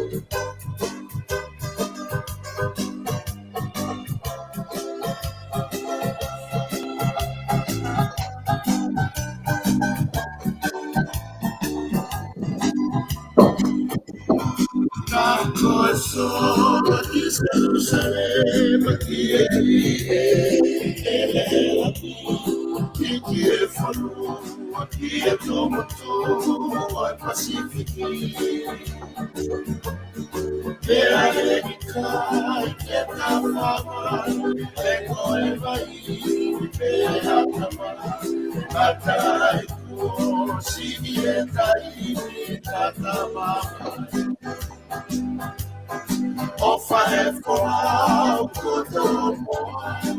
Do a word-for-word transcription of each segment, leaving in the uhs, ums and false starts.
Ka ko e sola ki Selusalema, ki he ʻi he ʻelelapi, ki he fonua, ki he tomotomo ʻo e Pasifiki. Pea ʻe ʻikai ke ta fāvai, he ko e vai pē ʻa e tama, ʻa taʻe kuo siʻi e taimi ka ta mavahe. ʻOfa he folau kotoa mo e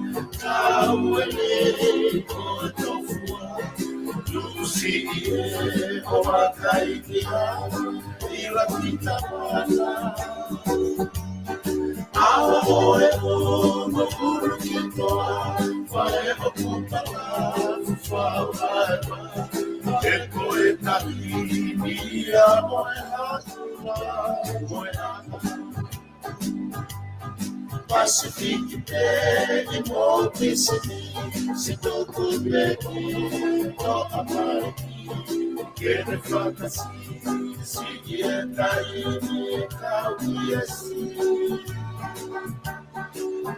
kau ʻelei kotoa fua. Tuʻu siʻi ē ʻo vakai ki ai, ʻi la kita mana. ʻAho ʻo e ono ʻulu ki toa, fai hoku tala fau ai ma. He ko e taimi ia mo e hatu, mo e hatu. Pasifiki pē ʻi mo Pisinisi, tuku pē ki Toʻa mai ki Kenefakasisi, ki he taimi kau ki ʻEsi.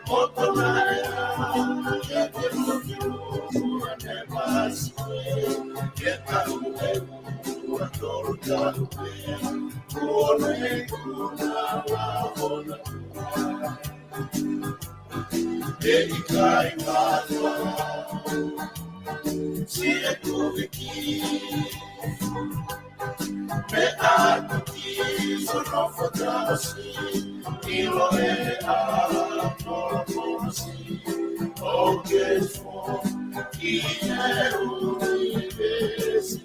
Moto na e a ke te mutu ane pasi ke kau e ua tolu tau pē. Kuo ne kuna la ona ʻe ʻikai ngata si e kuviki. Pea ʻoku ki sono fakaʻosi, ʻilo e a tolo kosi, ʻo ke fo ki he university.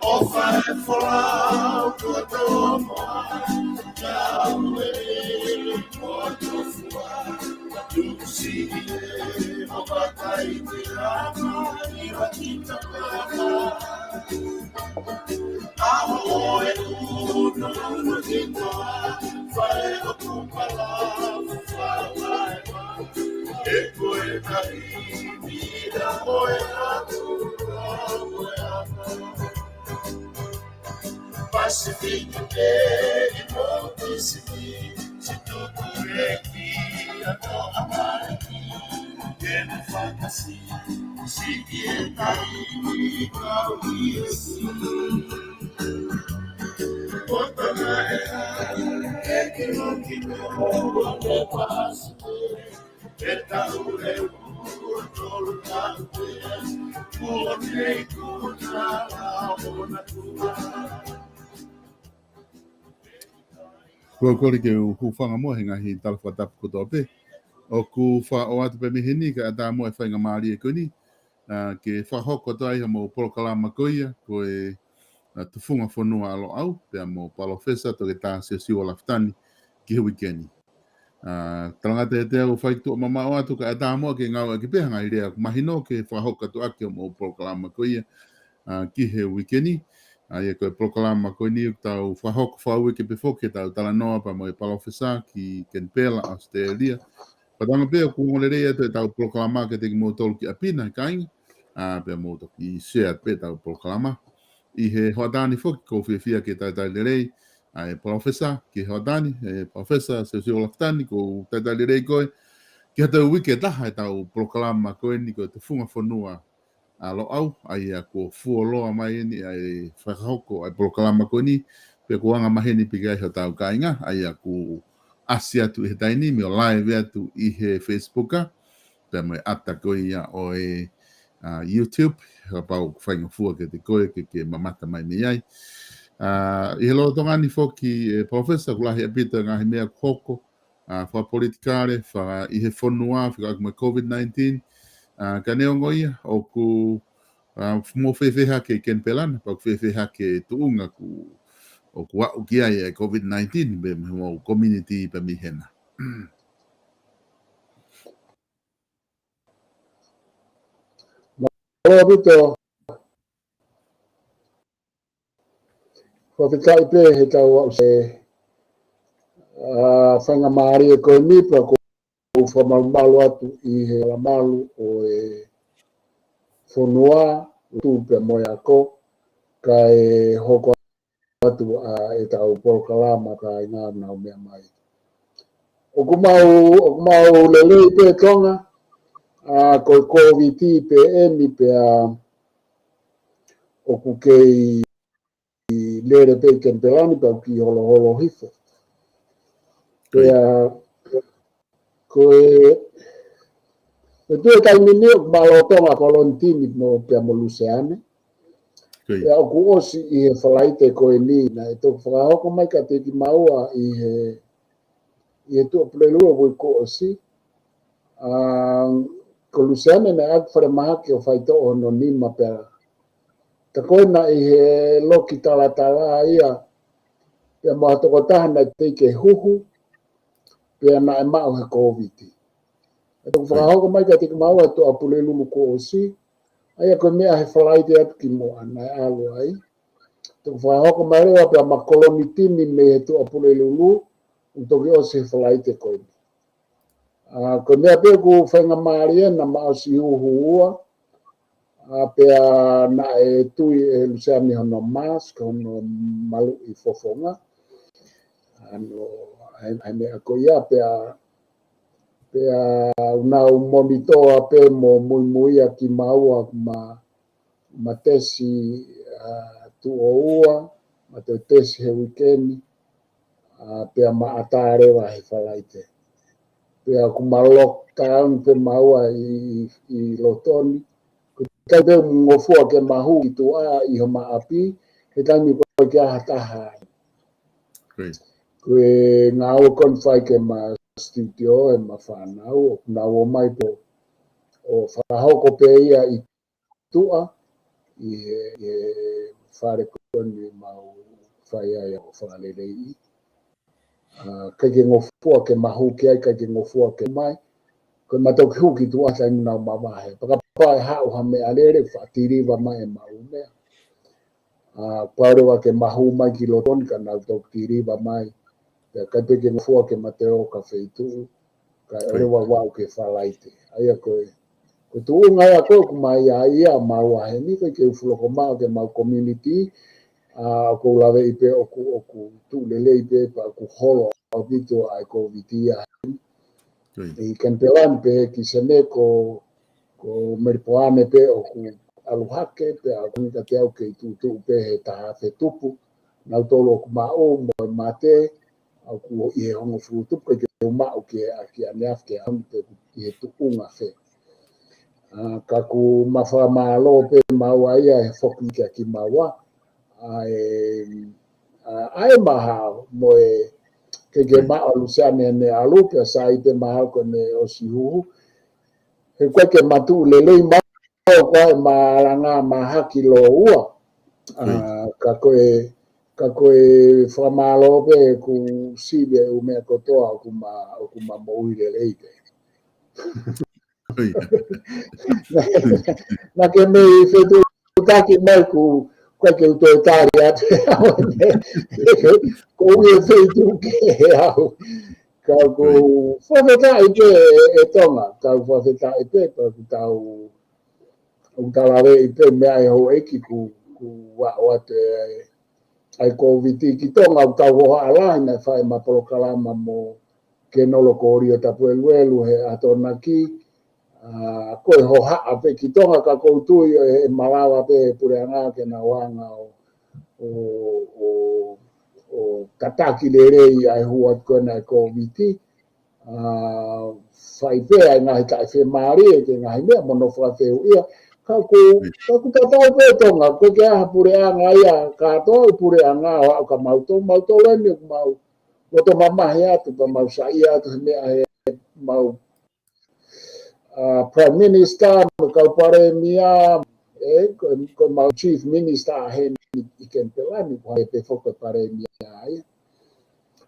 ʻOfa he folau kotoa mo e kau ʻelei kotoa fua. Tuʻu siʻi ē ʻo vakai ki la mai ʻi la kita mana. ʻAho ʻo e ono ʻulu ki toa, fai hoku tala fau ai ma. He ko e taimi ia mo e hatu, mo e hatu. Pasifiki pē ʻi mo Pisinisi, tuku pē ki Toʻa mai ki Kenefakasisi, ki he taimi kau ki ʻEsi. Moto na e a ke kilo ki mo ane pasi pē. Ko e kole ke u hūfanga mo e ngaahi tala fakatapu kotoa pē. ʻOku fakaʻoatu pē mei heni kae ʻatā mo e faingamālie ko eni, ā, ke fakahoko atu ai ha mo e polokalama ko ia, ko e, ā, Tufunga Fonua ʻa Loʻau, pea mo Palōfesa Toketā Siosiua Lafitani ki he uike ni. Ā, talangata e te au fai tuʻa mamaʻo atu kae ʻatā mo ke ngāueʻaki pē ha ngaahi lea ʻoku mahino ke fakahoko atu ʻaki ʻa e mo e polokalama ko ia, ā, ki he uike ni. Ā, ʻa ia ko e polokalama ko eni ʻoku tau fakahoko fakauike pē foki ʻetau talanoa pea mo e Palōfesa ki Kenipela, ʻAositelēlia. Pea tanga pē ʻoku ongo lelei atu ʻetau polokalama kiate kimoutolu ki ʻapi na he kāinga, ā, pea mou toki share pē ʻetau polokalama. ʻI he hoʻatā ni foki ʻoku ou fiefia ke talitali lelei ʻa e Palōfesa ki he hoʻatā ni, ʻe Palōfesa Siosiua Lafitani, ʻoku ou talitali lelei koe ki ha toe uike ʻe taha ʻetau polokalama ko eni ko e Tufunga Fonua ʻa Loʻau, ʻa ia kuo fuoloa mai eni ʻa e fakahoko ʻa e polokalama ko eni, pea ʻoku angamaheni pē ki ai hotau kāinga, ʻa ia ʻoku ʻasi atu ʻi he taimi ni ʻo live atu ʻi he Facebook, pea mo e ʻata ko ia ʻo e, ā, YouTube, kapau ʻoku faingofua kiate koe ke, ke mamata mai mei ai. Ā, ʻi he lolotonga ni foki, ʻe Palōfesa, ʻoku lahi ʻaupito e ngaahi meʻa ʻoku hoko, ā, fakapolitikale, faka ʻi he fonua, fekauʻaki mo e COVID nineteen, ā, ka neongo ia, ʻoku, ā, mou fēfē hake Kenipela na, pea ʻoku fēfē hake e tuʻunga ʻoku, ʻoku aʻu ki ai e COVID nineteen, pea mo e community pea mei hena. Mālō ʻaupito. Fakafetaʻi pē he tau aʻu ki he, ā, faingamālie ko eni pea ʻoku ou fakamalumalu atu ʻi he alamalu ʻo e fonua, lotu pea mo e ako, kae hoko atu ʻa e tau polokalama kāinga ʻoku nau meʻa mai. ʻOku mau, ʻoku mau lelei pē Tonga, ā, ko e Kōviti pē eni pea ʻoku kei lele pē ʻi Kenipela ni pea ʻoku kiʻi holoholo hifo. Pea ko e, ʻe tuʻu he taimi ni ʻoku ma lolotonga kolonitini mo pea mo Luseane. Pea ʻoku ʻosi ʻi he Falaite ko eni naʻe toki fakahoko mai kiate kimaua ʻi he, ʻi he Tuʻapulelulu ʻo e uike kuo ʻosi. Ā, ko Luseane naʻe ʻi ai e falemahaki ʻo faitoʻo hono nima pea ka ko ena ʻi he loki talatala ia, pea mo ha tokotaha naʻe teʻeki ke huhu, pea naʻe maʻu he Kōviti. ʻE toki fakahoko mai kiate kimaua he Tuʻapulelulu kuo ʻosi, ʻa ia ko e meʻa he Falaite atu kimuʻa naʻe ʻalu ai. Toki fakahoko mai leva pea ma kolonitini mei he Tuʻapulelulu, ʻo toki ʻosi he Falaite ko eni. Ā, ko e meʻa pē ʻoku faingamālie naʻa ma ʻosi huhu ua, ā, pea naʻe tui ʻe Luseane hono mask, hono maluʻi fofonga. Ano, ʻa e, ʻa e meʻa ko ia pea, pea ʻoku nau monitoa pē mo muimuia kimaua ma, ma tesi, ā, tuʻo ua, ma toe tesi he uike ni, ā, pea ma ʻatā leva he Falaite. Pea ʻoku ma lockdown pē maua ʻi, ʻi, ʻi loto ni. Ko e taimi pē ʻoku ngofua ke ma hū ki tuʻa ʻi homa ʻapi, he taimi ʻoku ʻikai ke ʻi ai ha taha ai. Ko e ngāue ko eni ʻoku fai ʻe ma studio ʻe ma fānau, ʻoku nau ō mai pē ʻo fakahoko pē ia ʻi tuʻa, ʻi he, ʻi he fale ko eni ʻoku mau fai ai ʻo fakaleleiʻi. Ā, ʻikai ke ngofua ke ma hū ki ai, ʻikai ke ngofua ke mai. Ko e ma toki hū ki tuʻa taimi ʻoku nau mavahe. Pea kapau ʻe haʻu ha meʻalele, faʻa tiliva mai ʻemau meʻa. Ā, pau leva ke ma hū mai ki loto ni ka nau toki tiliva mai. Pea ʻikai pē ke ngofua ke ma toe ō ki ha feituʻu. Kae ʻoua leva ʻoku aʻu ki he Falaite. ʻA ia ko e, ko e tuʻunga ia ko ē ʻoku ma ʻi ai ia maua heni, ʻikai ke u fuʻu loko maʻu ki heʻemau community, ā, ʻoku ou laveʻi pē ʻoku, ʻoku tuʻu lelei pē, pea ʻoku holo ʻaupito ʻa e Kōviti ia heni. ʻI Kenipela ni pē ki Senē ko, ko Melipoane pē ʻoku ʻalu hake, pea ʻoku ʻikai ke u kei tuʻutuʻu pē he taha afe tupu. Nautolu ʻoku maʻu mo e mate, ʻoku ʻi he hongofulu tupu, ʻikai ke u maʻu ki he ʻaho ʻaneafi ke ʻaho ni pe ʻi he tuʻunga fē. Ā, ka ʻoku ma fakamālō pē maua ia he foki kia kimaua. ʻA e, ā, ʻa e maha mo e ke ke maʻu ʻa Luseane ʻene ʻalu, pea sai pē maha ko ʻene ʻosi huhu. He ʻoku ʻikai ke ma tuʻu lelei maʻu ko e ma langa ma haki lōua. Ā, ka ko e, ka ko e fakamālō pē ʻoku sivi ʻa e ʻū meʻa kotoa ʻoku ma, ʻoku ma moʻui lelei pē. Naʻa ke mei fetuʻutaki mai ʻoku, ʻoku ʻikai ke u toe tali atu ʻe au ʻene, ʻoku ou ʻi he feituʻu kehe au. Ka ʻoku ou fakafetaʻi pē ʻe, ʻe Tonga, ka ʻoku ou fakafetaʻi pē, pea ʻoku tau, ʻoku tau laveʻi pē meʻa ʻe houʻeiki ʻoku, ʻoku aʻu atu ʻa e, ʻa e Kōviti ki Tonga, ʻoku tau hohaʻa lahi naʻe fai ʻema polokalama mo Kenolo ko Lio Tapueluelu he ʻaho ni. Ā, ko e hohaʻa pē ki Tonga ka ʻoku ou tui ʻe, ʻe malava pē he puleʻanga ke nau hanga ʻo, ʻo, ʻo, ʻo tataki lelei ʻa e hū atu ko ena ʻa e Kōviti. Ā, fai pē ʻa e ngaahi taʻefiemālie ki he ngaahi meʻa mo hono fakafehuʻia. Ka ʻoku, ka ʻoku tatau pē Tonga, ʻoku ʻikai ke ʻi ai ha puleʻanga ia kātoa ʻoku puleʻanga ʻo aʻu kia mautolu, mautolu eni ʻoku mau loto mamahi atu, pea mau saiʻia atu he meʻa he mau, ā, Prime Minister, mo e kau Palēmia, ē, ko, ko ʻemau Chief Minister heni ʻi Kenipela ni, ko hai pē foki e Palēmia ia.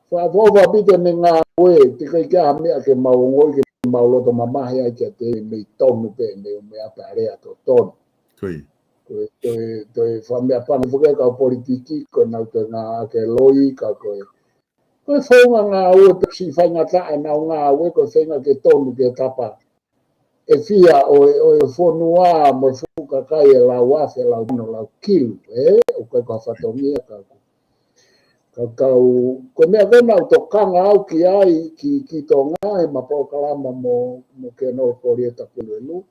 Fakaʻofoʻofa ʻaupito ʻene ngāue, teʻeki ai ke ʻi ai ha meʻa ke mau ongoʻi ke mau loto mamahi ai kiate ia, mei tonu pē ʻene ʻū meʻa pea lea totonu. Ko ia. Ko e, ko e, ko e fakameʻapango foki e kau politiki, ko ʻenau toe ngāueʻaki e loi, ka ko e, ko e founga ngāue pē siʻi faingataʻa ʻenau ngāue, ko e feinga ke tonu ke tapa ʻe fiha ʻo e, ʻo e fonua mo e fuʻu kakai e lau afe, lau mano, lau kilu, ē? ʻOku ʻikai ko ha fatongia ka ko, ka kau, ko e meʻa ko ē naʻa ku tokanga au ki ai, ki, ki Tonga, ʻi heʻema polokalama mo, mo Colonel Kolieta Pulelulu.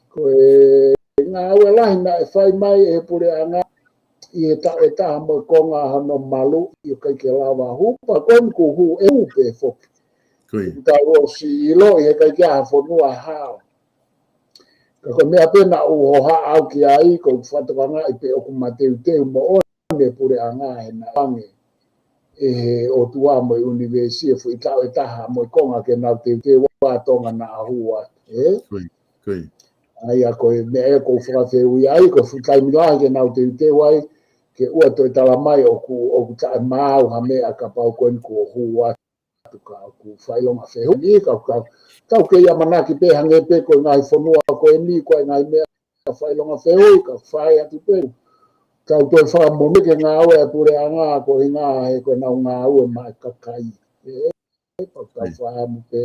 Ko e ngāue lahi naʻe fai mai ʻe he puleʻanga ʻi he taʻu ʻe taha mo e konga hono maluʻi ʻo ʻikai ke lava hū, pea ko eni kuo hū, ʻe hū pē foki. Ko ia. Tau ʻosi ʻiloʻi he ʻikai ke ʻi ai ha fonua hao. Ka ko e meʻa pē naʻa ku hohaʻa au ki ai, ko e fakatokangaʻi pē ʻoku mateuteu moʻoni e puleʻanga he naʻe ʻoange ʻe he ʻOtua mo e ʻunivēsi e foʻi taʻu ʻe taha mo e konga ke nau teuteu ʻa Tonga naʻa hū atu, ē? Ko ia, ko ia. ʻA ia ko e meʻa ē ʻoku ou fakafehuʻi ai, ko e fuʻu taimi lahi ke nau teuteu ai, ke ʻoua toe tala mai ʻoku, ʻoku taʻemaau ha meʻa kapau ko eni kuo hū atu ka ʻoku fakaʻilonga fehuʻi, ka, ka, ka ʻoku kei ʻamanaki pē hangē pē ko e ngaahi fonua ko eni, ko e ngaahi meʻa fakaʻilonga fehuʻi, ka fai atu pē. Ka ʻoku toe fakamonū ke ngāue ʻa e puleʻanga ko e ngaahi he ko ʻenau ngāue maʻa e kakai. ʻE, ʻe, pea ʻoku tau fakaʻamu pē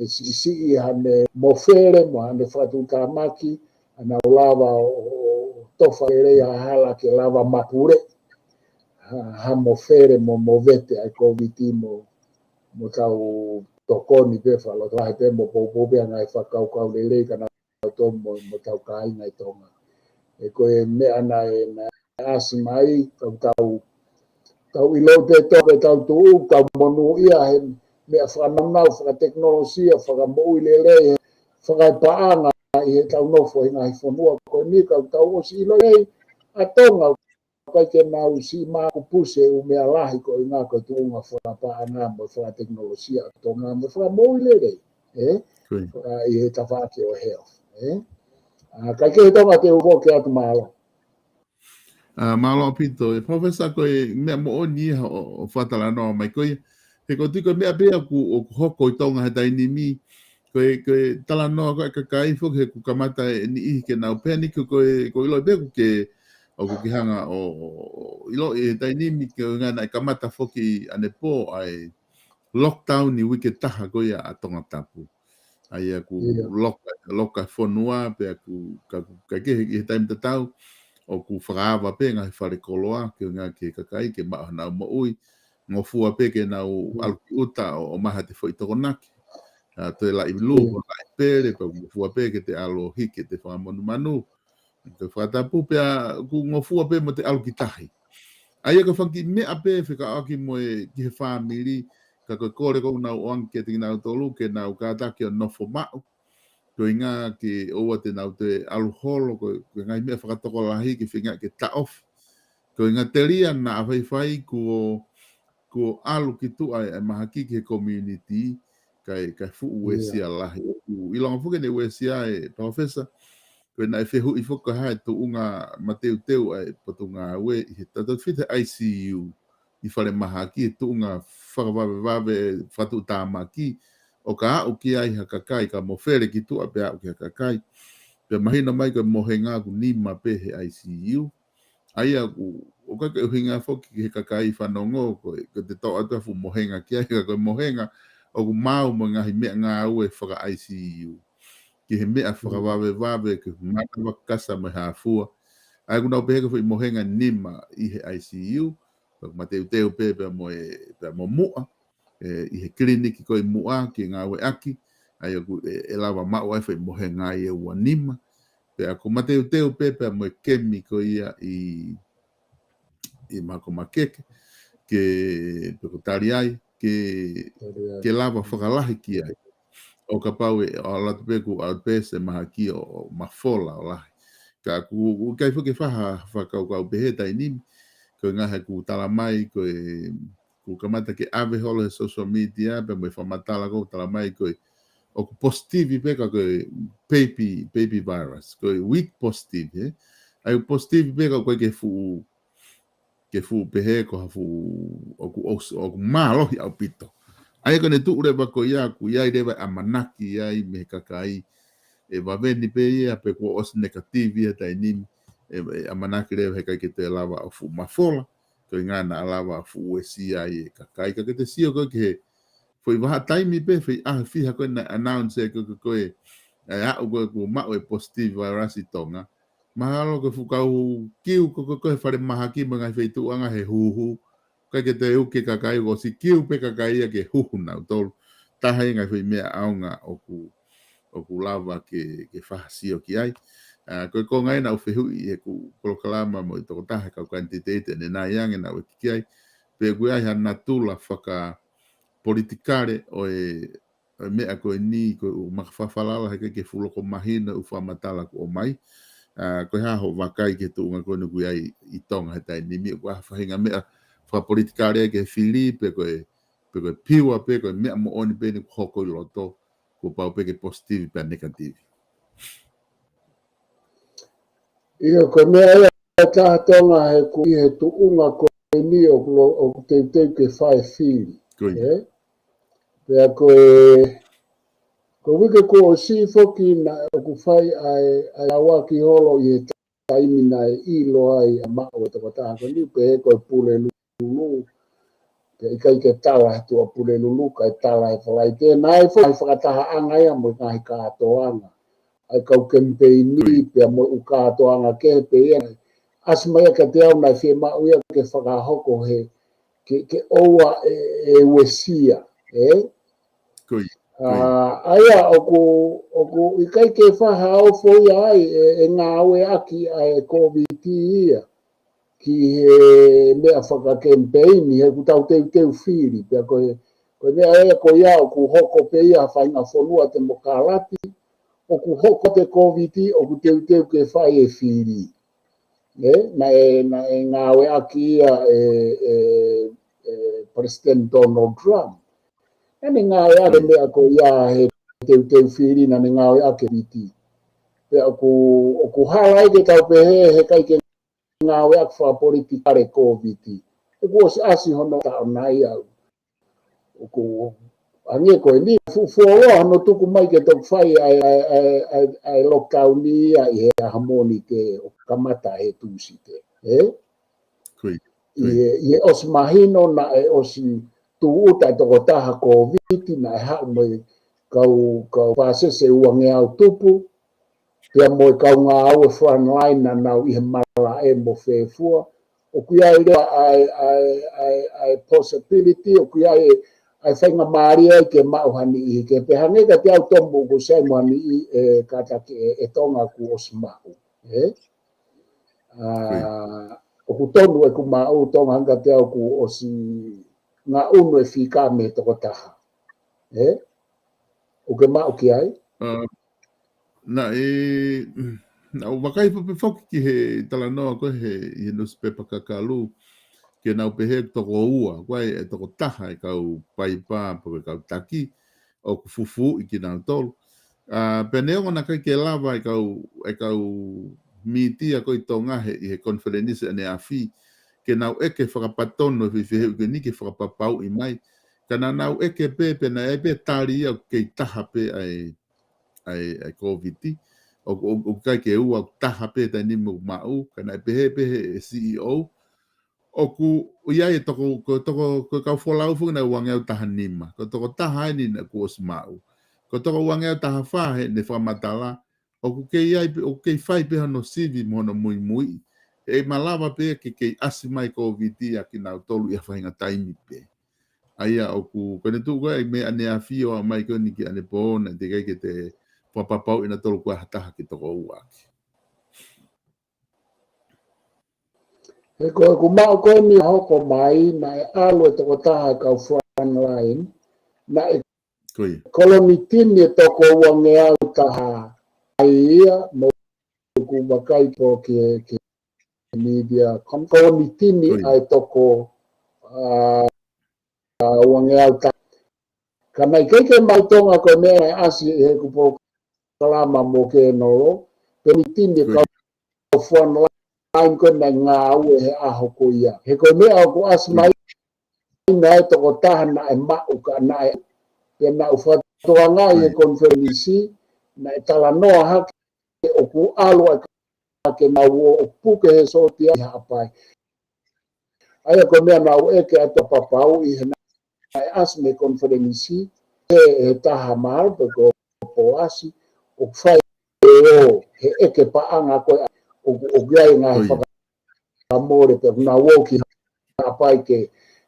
ʻe siʻisiʻi haʻane mofele, mo haʻane fakatuʻutāmaki, ʻa ʻenau lava ʻo, ʻo, ʻo tofa lelei ha hala ke lava mapule. Ha, ha mofele mo, mo vete ʻa e Kōviti mo, mo tau tokoni pē fakalotolahi pē mo poupou pē ʻa e ngaahi fakakaukau lelei ka nau tō mo, mo tau kāinga ʻi Tonga. ʻE ko e meʻa naʻe, naʻe ʻasi mai, tau, tau, tau ʻilo pē tō pē tau tuʻu, tau monūʻia he meʻa fakanāunau, fakatekinolosia, fakamoʻui lelei, he fakaepaʻanga ʻi heʻetau nofo he ngaahi fonua ko eni, ka tau ʻosi ʻilo ai ʻa Tonga, ʻikai ke nau siʻi makupusi e ʻū meʻa lahi ko e ngaahi ko e tuʻunga fakapaʻanga mo e fakatekinolosia ʻa Tonga mo e fakamoʻui lelei, ē? Ko ia. Faka-, ʻi he tafaʻaki ʻo e health, ē? ʻA, kae kehe Tonga te u foki atu, mālō. ʻA, mālō ʻaupito. ʻE Professor, ko e meʻa moʻoni ia ʻo, ʻo fakatalanoa mai ko ia. He ko e tui ko e meʻa pē ia ʻoku, ʻoku hoko ʻi Tonga he taimi ni, ko e, ko e talanoa ko ē ʻa e kakai foki he kuo kamata e niʻihi ke nau panic, ko e, ko e ʻilo pē ʻoku ke, ʻoku ke hanga ʻo, ʻo, ʻo ʻiloʻi he taimi ni, ko e ʻuhinga naʻe kamata foki ʻanepō ʻa e lockdown ʻi he uike ʻe taha ko ia ʻa Tongatapu. ʻA ia kuo loka, loka fonua, pea kuo, ka, ka ke he, he taimi tatau, ʻoku fakaava pē ngaahi fale koloa, ko e ʻuhinga ki he kakai, ke maʻu haʻanau moʻui, ngofua pē ke nau ʻalu ki ʻuta ʻo, ʻo maʻu haʻate foʻi tokonaki. ʻA, toe laʻi lū, ʻo laʻi pele, pea ngofua pē ke te ʻalu ʻo hiki ʻete fakamonumanu. Ko e fakatapu pea kuo ngofua pē mo ʻete ʻalu ki tahi. ʻA ia ko e fanga kiʻi meʻa pē fekauʻaki mo e ki he fāmili, ka ko e kole ʻoku nau ʻoange kiate kinautolu, ke nau kātaki ʻo nofo maʻu. Ko e ʻuhinga ke ʻoua te nau toe ʻalu holo, ko, ko e ngaahi meʻa fakatokolahi ke feinga ke taʻofi. Ko e ʻuhinga telia naʻa faifai kuo, kuo ʻalu ki tuʻa e, e mahaki ki he community, kae, kae fuʻu uesia lahi. ʻOku ʻilonga foki ʻene uesia ʻe Professor, ko e naʻe fehuʻi foki ko e hā e tuʻunga mateuteu ʻa e Potungāue ʻi he tautefito he I C U, ʻi falemahaki, e tuʻunga fakavavevave, fakatuʻutāmaki, ʻo ka aʻu ki ai ha kakai, ka mofele ki tuʻa pea aʻu ki ha kakai. Pea mahino mai ko e mohenga ʻoku nima pē he I C U. ʻA ia ʻoku, ʻoku ʻikai ke ʻuhinga foki ki he kakai fanongo, ko e, ko ʻete toʻo atu ha fuʻu mohenga ki ai, ka ko e mohenga ʻoku maʻu mo e ngaahi meʻangāue faka-I C U. Ki he meʻa fakavavevave, ki he manava, kasa mo e hā fua. ʻA ia ʻoku nau pehē ko e foʻi mohenga nima ʻi he I C U, pea mateuteu pē, pea mo e, pea mo Muʻa, ē, ʻi he kiliniki ko ē ʻi Muʻa, ke ngāueʻaki, ʻa ia ʻoku, ʻe, ʻe lava maʻu ai foʻi mohenga ʻe ua nima, pea ʻoku mateuteu pē, pea mo e kemi ko ia ʻi, ʻi Makomakeke, ke, pe ko Taliai, ke, ke lava fakalahi ki ai. ʻO kapau ʻe, ʻo ʻalu atu pē kuo ʻalu pē e mahaki ʻo, ʻo mafola ʻo lahi. Ka ʻoku, ʻoku ʻikai foki ke fai ha fakakaukau pehē he taimi ni, ko e ʻuhinga he kuo tala mai, ko e, kuo kamata ke ʻave holo he social media, pea mo e fakamatala kuo tala mai ko e, ʻoku positive pē ka ko e baby, baby virus, ko e weak positive, ē? ʻA ia ʻoku positive pē ka ʻoku ʻikai ke fuʻu, ke fuʻu pehē ko ha fuʻu, ʻoku, ʻoku, ʻoku mālohi ʻaupito. ʻA ia ko ʻene tuʻu leva ko ia, ʻoku ʻi ai leva e ʻamanaki ai mei he kakai, ʻe vave ni pē ia pe kuo ʻosi negative ia he taimi ni, ʻe, ʻe ʻamanaki leva heʻikai ke toe lava ʻo fuʻu mafola, ko e ʻuhinga naʻa lava ʻo fuʻu uesia ai e kakai. Ka ke te sio ko ē ki he foʻi vahaʻa taimi pē, foʻi ʻaho ʻe fiha ko ē naʻe announce ko ē, ko ē, ʻe aʻu ko ē kuo maʻu e positive virus ʻi Tonga. Mahalo ko e fuʻu kau kiu ko ē, ko ē, ko ē he falemahaki mo e ngaahi feituʻuʻanga he huhu. ʻIkai ke toe uki e kakai, kuo ʻosi kiu pē kakai ia ke huhu nautolu. Taha ia e ngaahi foʻi meʻa ʻaonga ʻoku, ʻoku lava ke, ke fakasio ki ai. ʻA, ko e konga ia naʻa ku fehuʻi heʻeku polokalama mo e tokotaha e kau kanititeiti ʻanenai ange naʻa ku ʻeke ki ai. Pe ʻoku ʻi ai ha natula fakapolitikale ʻo e, ʻo e meʻa ko eni, ko e ʻū maka fafalala heʻikai ke fuʻu loko mahino e ʻū fakamatala kuo ʻomai. ʻA, ko e hā hoʻo vakai ki he tuʻunga ko eni ʻoku ʻi ai ʻi Tonga he taimi ni, ʻoku ʻi ai ha faʻahinga meʻa fakapolitikale ai ki he fili, pe ko e, pe ko e piua pē, ko e meʻa moʻoni pē eni kuo hoko ʻi loto, kuo pau pē ke positive pe negative. ʻIo, ko e meʻa ia ʻe taha Tonga he ʻoku ʻi he tuʻunga ko eni ʻoku lo-, ʻoku teuteu ke fai e fili. Ko ia. Ē? Pea ko e, ko e uike kuo ʻosi foki naʻe ʻoku fai ʻa e, ʻa e ʻauaki holo ʻi he taimi naʻe ʻilo ai ʻa e maʻu e tokotaha ko eni, pehē ko e Pulelulu. Pea ʻikai ke tala he Tuʻapulelulu, kae tala he Falaite. Naʻe foʻi fakatahaʻanga ia mo e ngaahi kātoanga ʻa e kau kemipeini, pea mo e ʻū kātoanga kehe pē ia. ʻAsi mai ia kiate au naʻe fiemaʻu ia ke fakahoko he, ke, ke ʻoua ʻe, ʻe uesia, ē? Ko ia, ko ia. ʻA, ʻa ia, ʻoku, ʻoku ʻikai ke faʻa ofo ia ai, ʻe, ʻe ngāueʻaki ʻa e Kōviti ia ki he meʻa fakakemipeini, he ʻoku tau teuteu fili, pea ko e, ko e meʻa ia ko ia ʻoku hoko pē ia ha faʻahinga fonua temokalati, ʻoku hoko atu e Kōviti, ʻoku teuteu ke fai e fili. Ē, naʻe, naʻe ngāueʻaki ia ʻe, ʻe, ʻe Palesiteni Donald Trump. Naʻa ne ngāueʻaki e meʻa ko ia he teuteu fili, naʻa ne ngāueʻaki e Kōviti. Pea ʻoku, ʻoku hala ai ke tau pehē heʻikai ke ngāueʻaki fakapolitikale e Kōviti. He kuo ʻosi ʻasi hono taʻu nai au. ʻOku hangē ko eni fuʻu fuoloa hono tuku mai ke toki fai ʻa e, ʻa e, ʻa e, ʻa e, ʻa e lockdown ia ʻi he ʻaho Mōnite ʻo kamata he Tūsite. Ē? Ko ia, ko ia. ʻI he, ʻi he ʻosi mahino naʻe ʻosi tūʻuta e tokotaha Kōviti naʻe haʻu mo e kau, kau pāsese uangeau tupu, pea mo e kau ngāue frontline naʻa nau ʻi he malaʻe mo fēfua. ʻOku ʻi ai leva ʻa e, ʻa e, ʻa e, ʻa e possibility, ʻoku ʻi ai e, ʻa e faingamālie ai ke maʻu ha niʻihi kehe. Pea hangē kiate au Tomu ʻoku sai mo ha niʻihi ʻe kātaki ʻe, ʻe Tonga kuo ʻosi maʻu. Ē? ʻA, ʻoku tonu ʻeku maʻu Tonga hangē kiate au kuo ʻosi ngaʻunu e fika mei he tokotaha. Ē? ʻOku ke maʻu ki ai? ʻA, naʻe, naʻa ku vakai pē foki ki he talanoa ko ē he, ʻi he nusipepa kakalu, ke nau pehē toko ua, ko e tokotaha e kau paipa, pe ko e kau taki, ʻoku fufuuʻi kinautolu. ʻA, pea neongo naʻe ʻikai ke lava e kau, e kau mītia ko ē ʻi Tonga he, ʻi he konifelenisi ʻaneafi, ke nau ʻeke fakapatonu e foʻi fehuʻi ko eni ke fakapapauʻi mai. Ka naʻa nau ʻeke pē, pea naʻe ʻi ai pē tali ia ʻoku kei taha pē ʻa e, ʻa e, ʻa e Kōviti. ʻO, ʻo, ʻoku ʻikai ke ua, ʻoku taha pē taimi ni ʻoku maʻu, ka naʻe pehē pē he C E O, ʻoku ʻi ai e toko, ko e toko, ko e kau folau foki naʻe uangeau taha nima. Ko e tokotaha eni naʻe kuo ʻosi maʻu. Ko e toko uangeau taha fā heʻene fakamatala, ʻoku kei ʻi ai pē, ʻoku kei fai pē hono sivi mo hono muimui. ʻE malava pē ke kei ʻasi mai Kōviti ʻa kinautolu ʻi ha faʻahinga taimi pē. ʻA ia ʻoku, ko ʻene tuʻu ko ē ʻa e meʻa ʻaneafi ʻo aʻu mai ko eni ki ʻanepō naʻe teʻeki ai ke te fakapapauʻi nautolu ko ha taha ke toko ua ʻaki. He ko ʻeku maʻu ko eni ʻa e hoko mai, naʻe ʻalu e tokotaha e kau frontline, naʻe Ko ia. Kolonitini e toko uangeau taha ʻa ia, mo ʻeku vakai pē ki he, ki he media, ko e kolonitini ʻa e toko, ʻa, ʻa, uangeau taha. Ka naʻe ʻikai ke maʻu ʻe Tonga ko e meʻa naʻe ʻasi ʻi heʻeku polokalama mo Kenolo, kolonitini e kau frontline ko ē naʻe ngāue he ʻaho ko ia. He ko e meʻa ʻoku ʻasi mai naʻe tokotaha naʻe maʻu ka naʻe, pea naʻa ku fakatokangaʻi he konifelenisi, naʻe talanoa hake ʻoku ʻalu ʻa e kakai ke nau ō ʻo puke he sōtia ʻi Haʻapai. ʻA ia ko e meʻa naʻa ku ʻeke atu ʻa Papauʻi he naʻe ʻasi mei he konifelenisi, he, he taha mahalo pe ko Poasi, ʻoku fai ʻo he ʻeke paʻanga ko ē, ʻoku, ʻoku ʻi ai e ngaahi fakamole pe ʻoku nau ō ki Haʻapai ke,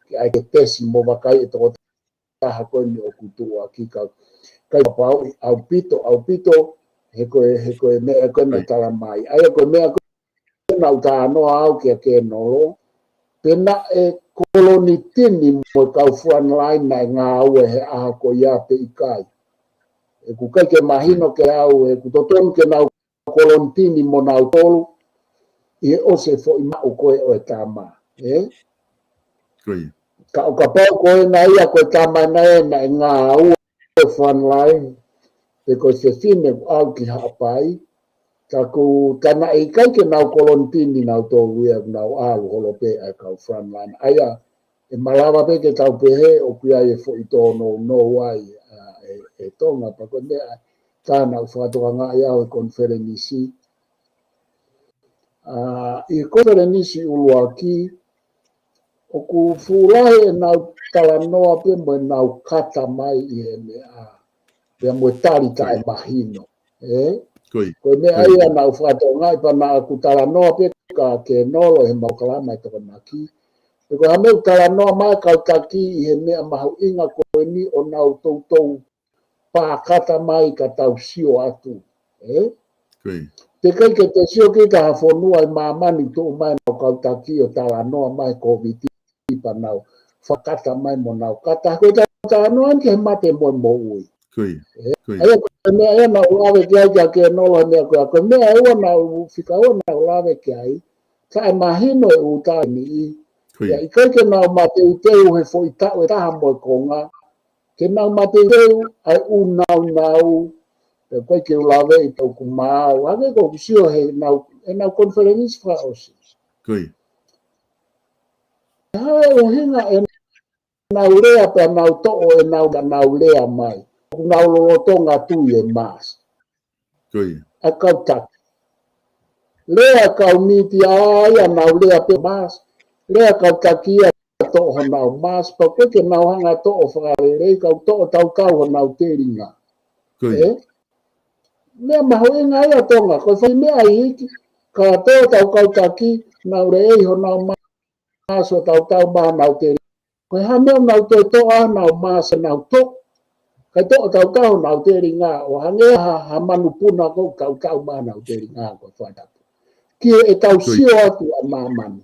ke ʻai ke tesi mo vakai e tokotaha ko eni ʻoku tuʻuaki. Ka, ka ʻoku ou pau ʻaupito, ʻaupito, he ko e, he ko e meʻa ko eni naʻe tala mai. ʻA ia ko e meʻa ko ē naʻa ku talanoa au kia Kenolo, pe naʻe kolonitini mo e kau frontline naʻe ngāue he ʻaho ko ia pe ʻikai. ʻOku ʻikai ke mahino kiate au, ʻoku totonu ke nau kolonitini mo nautolu, ʻi he ʻosi e foʻi maʻu ko ē ʻo e tama, ē? Ka ʻo kapau ko ena ia ko e tama ena ē naʻe ngāue he frontline, pe ko e fefine ʻoku ʻalu ki Haʻapai, ka ʻoku, ka naʻe ʻikai ke nau kolonitini nautolu ia, nau ʻalu holo pē ʻa e kau frontline. ʻA ia, ʻe malava pē ke tau pehē ʻoku ʻi ai e foʻi tōnounou ai, ʻa, ʻe, ʻe Tonga, pea ko e meʻa tā naʻa ku fakatokangaʻi au he konifelenisi. ʻA, ʻi he konifelenisi ʻuluaki, ʻoku fuʻu lahi ʻenau talanoa pē mo ʻenau kata mai ʻi he meʻa, pea mo e tali taʻemahino. Ē? Ko e meʻa ia naʻa ku fakatokangaʻi pea naʻa ku talanoa pē kia Kenolo he polokalama ʻi Tokonaki. Pe ko e hā e meʻa ʻoku talanoa mai e kau taki ʻi he meʻa mahuʻinga ko eni ʻo nau toutou pā kata mai ka tau sio atu. Ē? Teʻeki ai ke te sio ki ha fonua ʻi māmani tuʻu mai ʻenau kau taki ʻo talanoa mai Kōviti pea nau fakakata mai mo nau kata. Ko e talanoa eni ki he mate mo e moʻui. Ē? ʻA ia ko e meʻa ia naʻa ku lave ki ai kia Kenolo he meʻa ko ia. Ko e meʻa ʻe ua naʻa ku fika ua naʻa ku lave ki ai. Taʻemahino e ʻū tala ʻe niʻihi. ʻIkai ke nau mateuteu he foʻi taʻu ʻe taha mo e konga. Ke nau mateuteu ʻa e ʻū naunau, pe ko e ke u laveʻi pē ʻoku maau, hangē ko ʻeku sio heʻenau, heʻenau konifelenisi fakaʻosi. Ko e hā e ʻuhinga ʻenau lea pea nau toʻo ʻenau, ka nau lea mai ʻoku nau lolotonga tui e mask. ʻA e kau taki. Lea e kau mītia ia nau lea pē mask. Lea e kau taki ia toʻo honau mask, pea ʻoku ʻikai ke nau hanga toʻo fakalelei, ka ʻoku toʻo tautau honau telinga. Ē? Meʻa mahuʻinga ia Tonga, ko e fai meʻa iiki, ka toʻo ʻetau kau taki, nau lelei honau mask ʻo tautau mai honau telinga. Ko e hā e meʻa ʻoku nau toe toʻo ai honau mask ʻo nau toʻo, kae toʻo tautau honau telinga, ʻo hangē ha, ha manupuna ʻoku tautau mai honau telinga, ko e fai atu. Ki heʻetau sio atu ʻa māmani.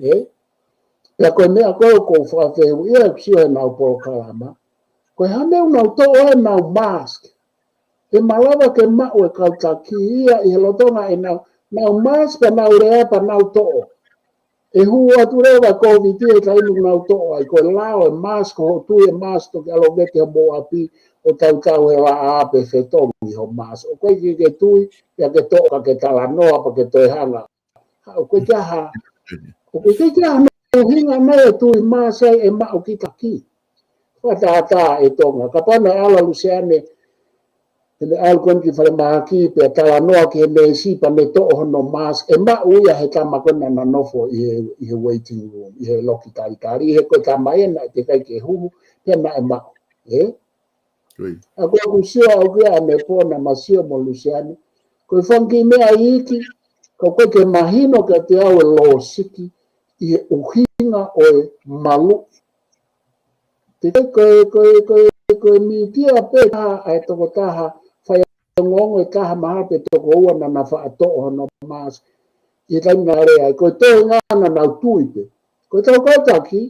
Ē? Pea ko e meʻa ko ē ʻoku ou fakafehuʻia ʻeku sio heʻenau polokalama. Ko e hā e meʻa ʻoku nau toʻo ai honau mask. ʻE malava ke maʻu e kau taki ia ʻi he lolotonga ʻenau, nau mask pea nau lea pea nau toʻo. ʻE hū atu leva Kōviti he taimi ʻoku nau toʻo ai, ko e lao e mask, ko hoʻo tui e mask, toki ʻalu ʻo vete homou ʻapi ʻo tautau he vaʻa pe fetongi ho mask. ʻOku ʻikai ke ke tui, pea ke toʻo ka ke talanoa, pea ke toe hanga. ʻOku ʻikai ke ʻi ai ha, ʻoku ʻikai ke ʻi ai ha ʻuhinga mai e tui mask ai ʻe maʻu kita ki. Fakatātā ʻe Tonga. Kapau naʻe ʻalu ʻa Luseane, heʻene ʻalu ko eni ki falemahaki, pea talanoa ki he neesi pea ne toʻo hono mask, ʻe maʻu ia he tama ko ena naʻe nofo ʻi he, ʻi he waiting room, ʻi he loki talitali, ʻi he ko e tama ena naʻe teʻeki ai ke huhu, pea naʻe maʻu. Ē? ʻA ko ʻeku sio au kia ʻanepō naʻa ma sio mo Luseane, ko e fanga kiʻi meʻa iiki, ka ʻoku ʻikai ke mahino kiate au e lōsiki ʻi he ʻuhinga ʻo e maluʻi. Teʻeki ai ko e, ko e, ko e, ko e mītia pē taha ʻa e tokotaha, fai ongoongo ʻe taha mahalo pe toko ua naʻa na faʻa toʻo hono mask ʻi he taimi naʻa lea ai, ko e toenga naʻa nau tui pē. Ko ʻetau kau taki,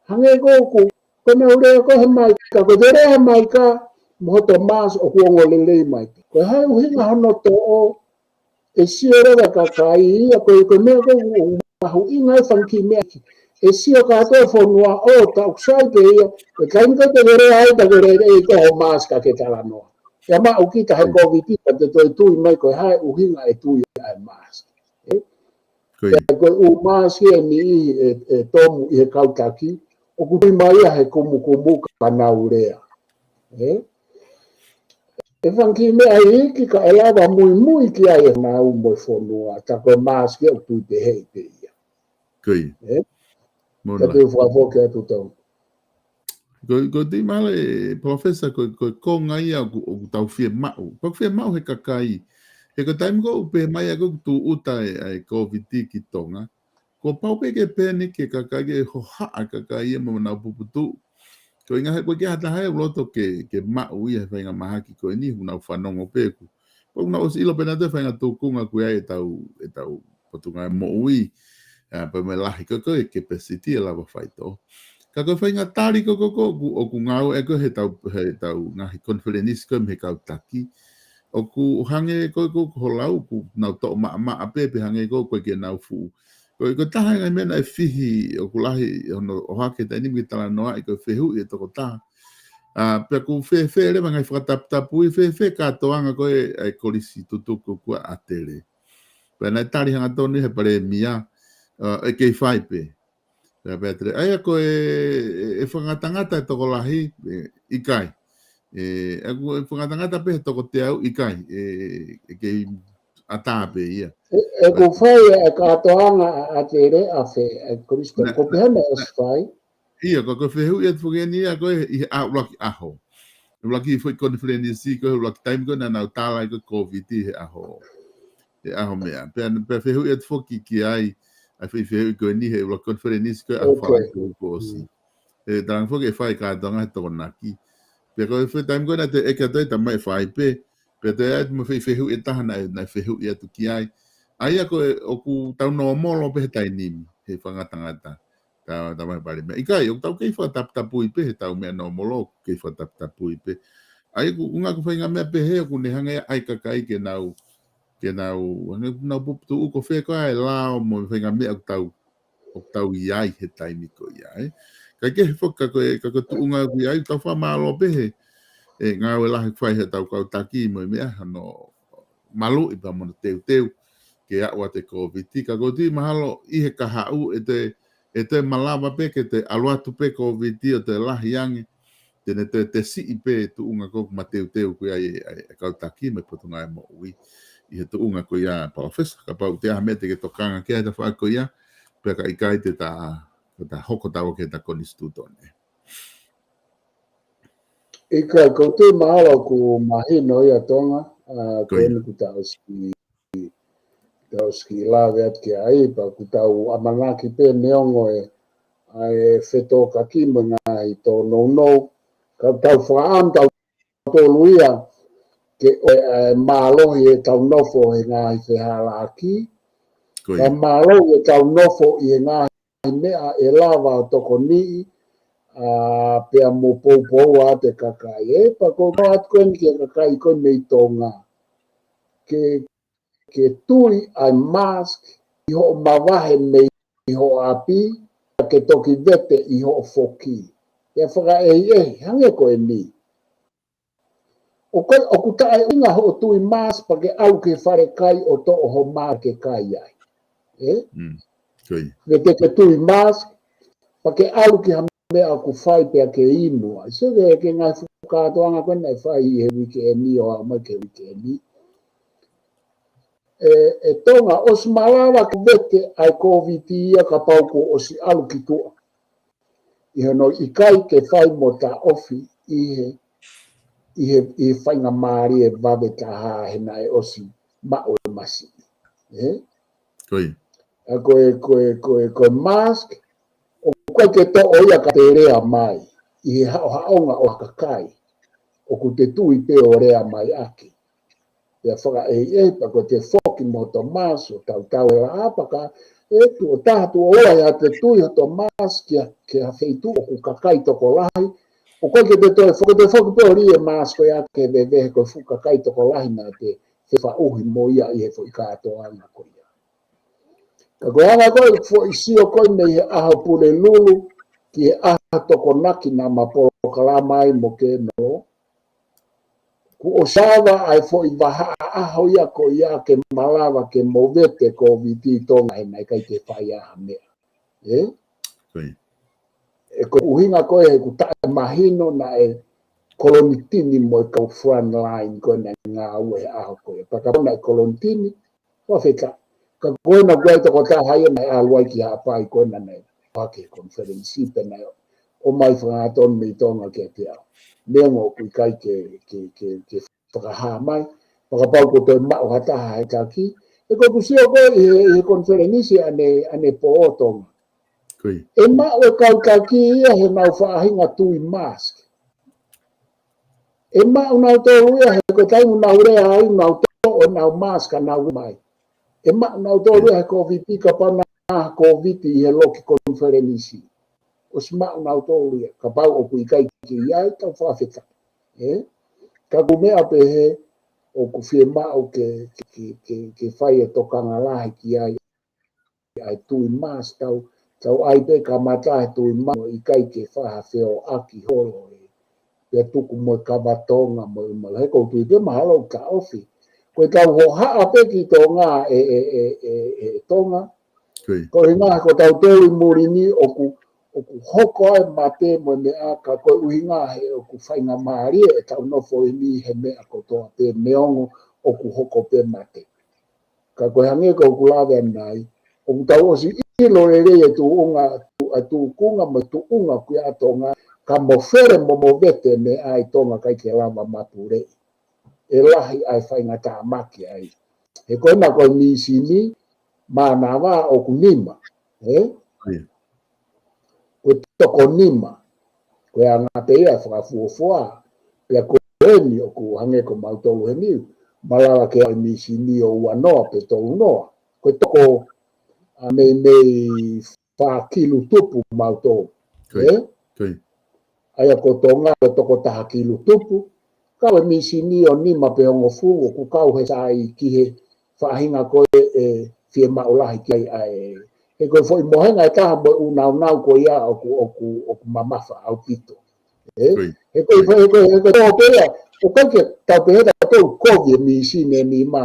hangē ko ʻoku, ko ʻenau lea ko ē he maika, ko e lea he maika, mo hoto mask ʻoku ongo lelei mai pē. Ko e hā e ʻuhinga hono toʻo, ʻe sio leva e kakai ia, ko e, ko e meʻa ko ē ʻoku mahuʻinga ai e fanga kiʻi meʻa iiki. ʻE sio kātoa e fonua ʻo taʻuku sai pē ia, ko e taimi ko ē te ke lea ai, te ke lea ai ko ho mask ka ke talanoa. Pea maʻu kita he Kōviti, pea te toe tui mai ko e hā e ʻuhinga e tui ʻa e mask. Ē? Pea ko e ʻū mask ʻe niʻihi ʻe, ʻe tomu ʻi he kau taki, ʻoku tui mai ia he kumukumu ka nau lea. Ē? ʻE fanga kiʻi meʻa iiki ka ʻe lava muimui ki ai ʻe nautolu mo e fonua, tā ko e mask ia ʻoku tui pehē pē ia. Ko ia. Ē? Mo Ka nai. te u fakafoki atu tau. Ko, ko e tui mālie, Palōfesa, ko, ko e konga ia ʻoku, ʻoku tau fiemaʻu. Pea ʻoku fiemaʻu he kakai. He ko e taimi ko ē ʻoku pehē mai ʻoku tūʻuta e, e Kōviti ki Tonga. Kuo pau pē ke panic e kakai, ke hohaʻa e kakai ia mo nau puputuʻu. Ko e ʻuhinga he ʻoku ʻikai ke ʻi ai ha taha ia ʻoku loto ke, ke maʻu ia he faʻahinga mahaki ko eni, ʻoku nau fanongo pē ʻoku. Pea ʻoku nau ʻosi ʻilo pē nautolu e faʻahinga tūkunga ʻoku ʻi ai ʻetau, ʻetau Potungāue Moʻui, ʻa, pea mo e lahi ko ē e capacity ʻe lava faitō. Ka ko e faʻahinga tali ko ē ʻoku, ʻoku, ʻoku ngāueʻaki ʻe heʻetau, heʻetau ngaahi konifelenisi ko ē mei he kau taki. ʻOku hangē ko ē ko, ko ho lau ʻoku nau toʻo maʻamaʻa pē, pe hangē ko ē ʻoku ʻikai ke nau fuʻu. Ko, ko e taha e ngaahi meʻa naʻe fihi ʻoku lahi hono ʻohake he taimi ni ke talanoaʻi ko e fehuʻi ʻe toko taha. ʻA, pea ʻoku fēfē leva e ngaahi fakataputapui, fēfē kātoanga ko ē ʻa e kolisi tutuku ko ē ʻa ʻAtele. Pea naʻe tali hangatonu ia he palēmia, ʻa, ʻe kei fai pē. Pea pehē ʻe ʻAtele, ʻa ia ko e, e, e fakangatangata e tokolahi, ʻe, ʻikai. ʻE, ʻoku, e fakangatangata pē he toko teau ʻikai, ʻe, ʻe kei ʻatā pē ia. ʻE, ʻoku fai e kātoanga ʻa ʻAtele ʻa fē, ʻa e kolisi, Nā, ko pehē nā, naʻe ʻosi fai. ʻIa, ko, ko e fehuʻi atu foki eni ia ko e ʻi he ʻuluaki ʻaho. ʻUluaki foʻi konifelenisi ko e ʻuluaki taimi ko ē naʻa nau tala ai ko e Kōviti he ʻaho. He ʻaho meʻa. Pea, pea fehuʻi atu foki ki ai, ʻa e foʻi fehuʻi ko eni he ʻuluaki konifelenisi ko e ʻaho Ok. Falaite kuo ʻosi. Mm. ʻE, talaange foki ʻe fai kātoanga he Tokonaki. Pea ko e foʻi taimi ko ē naʻe toe ʻeke atu ai, talamai ʻe fai pē. Pea toe ʻai atu mo e foʻi fehuʻi ʻe taha naʻe, naʻe fehuʻi atu ki ai. ʻA ia ko e ʻoku tau nōmolo pē he taimi ni, he fakangatangata. Tau, tau mai pale meʻa. ʻIkai, ʻoku tau kei fakataputapui pē, he tau meʻa nōmolo, kei fakataputapui pē. ʻA ia ʻoku, ʻuhinga ko e faʻahinga meʻa pehē ʻoku ne hanga ʻe he kakai ke nau, ke nau, hangē ʻoku nau puputuʻu ko fē ko ā e lao mo e faʻahinga meʻa ʻoku tau, ʻoku tau ʻi ai he taimi ko ia, ē. Kae kehe foki ka ko e, ka ko e tuʻunga ʻoku ʻi ai, tau fakamālō pē he, e ngāue lahi ʻoku fai heʻetau kau taki mo e meʻa, hano maluʻi pea mo hono teuteu ke aʻu atu e Kōviti. Ka ʻoku ou tui mahalo ʻi he kahaʻu ʻe toe, ʻe toe malava pē ke toe ʻalu atu pē Kōviti ʻo toe lahi ange. Te ne toe tesiʻi pē tuʻunga ko ē ʻoku mateuteu ko ia e, e, e kau taki mo e Potungāue Moʻui. ʻI he tuʻunga ko ia Palōfesa, kapau ʻoku ʻi ai ha meʻa te ke tokanga ki ai he tafaʻaki ko ia, pea ka ʻikai te ta, te ta hoko atu ki heʻeta konisitūtone. ʻIkai, ʻoku ou tui mahalo ʻoku mahino ia Tonga, ʻa, Ko ko ia. eni ʻoku tau ʻosi, tau ʻosi lave atu ki ai, pea ʻoku tau ʻamanaki pē neongo e, ʻa e fetōkaki mo e ngaahi tōnounou, ka tau fakaʻamu tautolu ia, ke, ʻe, ʻe, mālohi ʻetau nofo he ngaahi fehālaaki, Ko ia. Ka mālohi ʻetau nofo ʻi he ngaahi meʻa ʻe lava ʻo tokoniʻi, ʻa, pea mo poupou atu e kakai. ʻE, pea ʻoku ou ʻoatu ko eni ki he kakai ko ē mei Tonga. Ke, ke tui ʻa e mask ʻi hoʻo mavahe mei hoʻo ʻapi, ke toki vete ʻi hoʻo foki. ʻIa fakaʻehiʻehi, hangē ko eni. ʻOku ʻikai, ʻoku taʻeʻuhinga hoʻo tui mask pea ke ʻalu ki he falekai ʻo toʻo ho mask ke kai ai. Ē? Mm. Ko ia. Pe te ke tui mask, pea ke ʻalu ki ha meʻa ʻoku fai pea ke inu ai. Sio ki he, ki he ngaahi fuʻu kātoanga ko ē naʻe fai ʻi he uike ni ʻo aʻu mai ki he uike ni. ʻE, ʻe Tonga, ʻosi malava ke vete ʻa e Kōviti ia kapau kuo ʻosi ʻalu ki tuʻa. ʻI hono ʻikai ke fai mo taʻofi ʻi he, ʻi he, ʻi he faingamālie vave taha he naʻe ʻosi maʻu e masiʻi. Ē? Ko ia. ʻA ko e, ko e, ko e, ko e mask, ʻoku ʻikai ke toʻo ia ka te lea mai ʻi he haʻohaʻonga ʻo ha kakai ʻoku te tui pē ʻo lea mai ʻaki. ʻIa fakaʻehiʻehi pea ko ʻete foki mo hoto mask ʻo tautau e laʻā pea ka ʻe tuʻo taha tuʻo ua ʻi haʻate tui hoto mask ki ha, ki ha feituʻu ʻoku kakai tokolahi. ʻOku ʻikai ke te toe foki, te foki pē ʻo lī e mask ko ia ke vevehe ko e fuʻu kakai tokolahi naʻa te fefaʻuhi mo ia ʻi he foʻi kātoanga ko ia. Ka ko e anga ko ē foʻi sio ko ē mei he ʻaho Pulelulu ki he ʻaho Tokonaki naʻa ma polokalama ai mo Keno. Kuo ʻosi ava ʻa e foʻi vahaʻa ʻaho ia ko ia ke malava ke movete Kōviti ʻi Tonga he naʻe ʻikai ke fai ha meʻa. Ē? Ko ia. ʻE ko e ʻuhinga ko ē he ʻoku taʻemahino naʻe Kolonitini mo e kau front line ko ē naʻe ngāue he ʻaho ko ē. Pea kapau naʻe Kolonitini, fakafetaʻi. Ka ko ena ko e tokotaha ia naʻe ʻalu ai ki Haʻapai ko ena naʻe hake konifelenisi pea naʻe ʻomai fakangatonu mei Tonga kiate au. Neongo ʻoku ʻikai ke, ke, ke, ke fakahā mai, pea kapau ko e toe maʻu ha taha he taki, he ko ʻeku sio ko ē ʻi he, ʻi he konifelenisi ʻanepō ʻo Tonga. Ko ia. ʻE maʻu e kau taki ia he nau faʻahinga tui mask. ʻE maʻu nautolu ia he ko e taimi ʻoku nau lea ai, nau toʻo ʻenau mask ka nau mai. ʻE maʻu nautolu ia he Covid, kapau naʻe ʻi ai ha Covid ʻi he loki konifelenisi. ʻOsi maʻu nautolu ia, kapau ʻoku ʻikai ke ʻi ai, tau fakafetaʻi. Ē? Ka ko e meʻa pehē, ʻoku fiemaʻu ke, ke, ke, ke fai e tokanga lahi ki ai, ʻa e tui mask tau, tau ʻai pē kamata he tui mask ʻo ʻikai ke fai ha feoʻaki holo ē. Pea tuku mo e kava Tonga mo e malu. He ʻoku ou tui pē mahalo ʻoku taʻofi. Ko e tau hohaʻa pē ki Tonga ē, ē, ē, ē, ē Tonga. Ko ia. Ko e ʻuhinga he ko tautolu ʻi muli ni ʻoku, ʻoku hoko ai mate mo e meʻa ka ko e ʻuhinga he ʻoku faingamālie ʻetau nofo ʻi heni he meʻa kotoa pē neongo ʻoku hoko pē mate. Ka ko e hangē ko ʻeku lave ʻanenai, ʻoku tau ʻosi ʻilo lelei e tuʻunga, tu-, ʻa e tuʻunga mo e tuʻunga ko ia ʻa Tonga, ka mofele mo movete meʻa ʻi Tonga ʻikai ke lava mapuleʻi. ʻE lahi ʻa e faingataʻa maki ai. He ko ena ko e mīsini, mānava ʻoku nima. Ē? Ko ia. Ko e toko nima. Ko e anga pē ia fakafuofua. Pea ko eni ʻoku hangē ko mautolu heni. Malava ke ʻai mīsini ʻo ua noa pe tolu noa. Ko e toko ʻa meimei fā kilu tupu mautolu. Ko ia. Ē? Ko ia. ʻA ia ko Tonga ko e toko taha kilu tupu. Kau e mīsini ʻo nima pe hongofulu ʻoku kau he sai ki he faʻahinga ko ē ʻe fiemaʻu lahi ki ai ʻa e. He ko e foʻi mohenga ʻe taha mo e ʻū naunau ko ia ʻoku, ʻoku, ʻoku mamafa ʻaupito. Ē? Ko ia. He ko e, ko ia. He ko e, he ko e tō pē ia, ʻoku ʻikai ke tau pehē tautolu kovi e mīsini ʻe nima.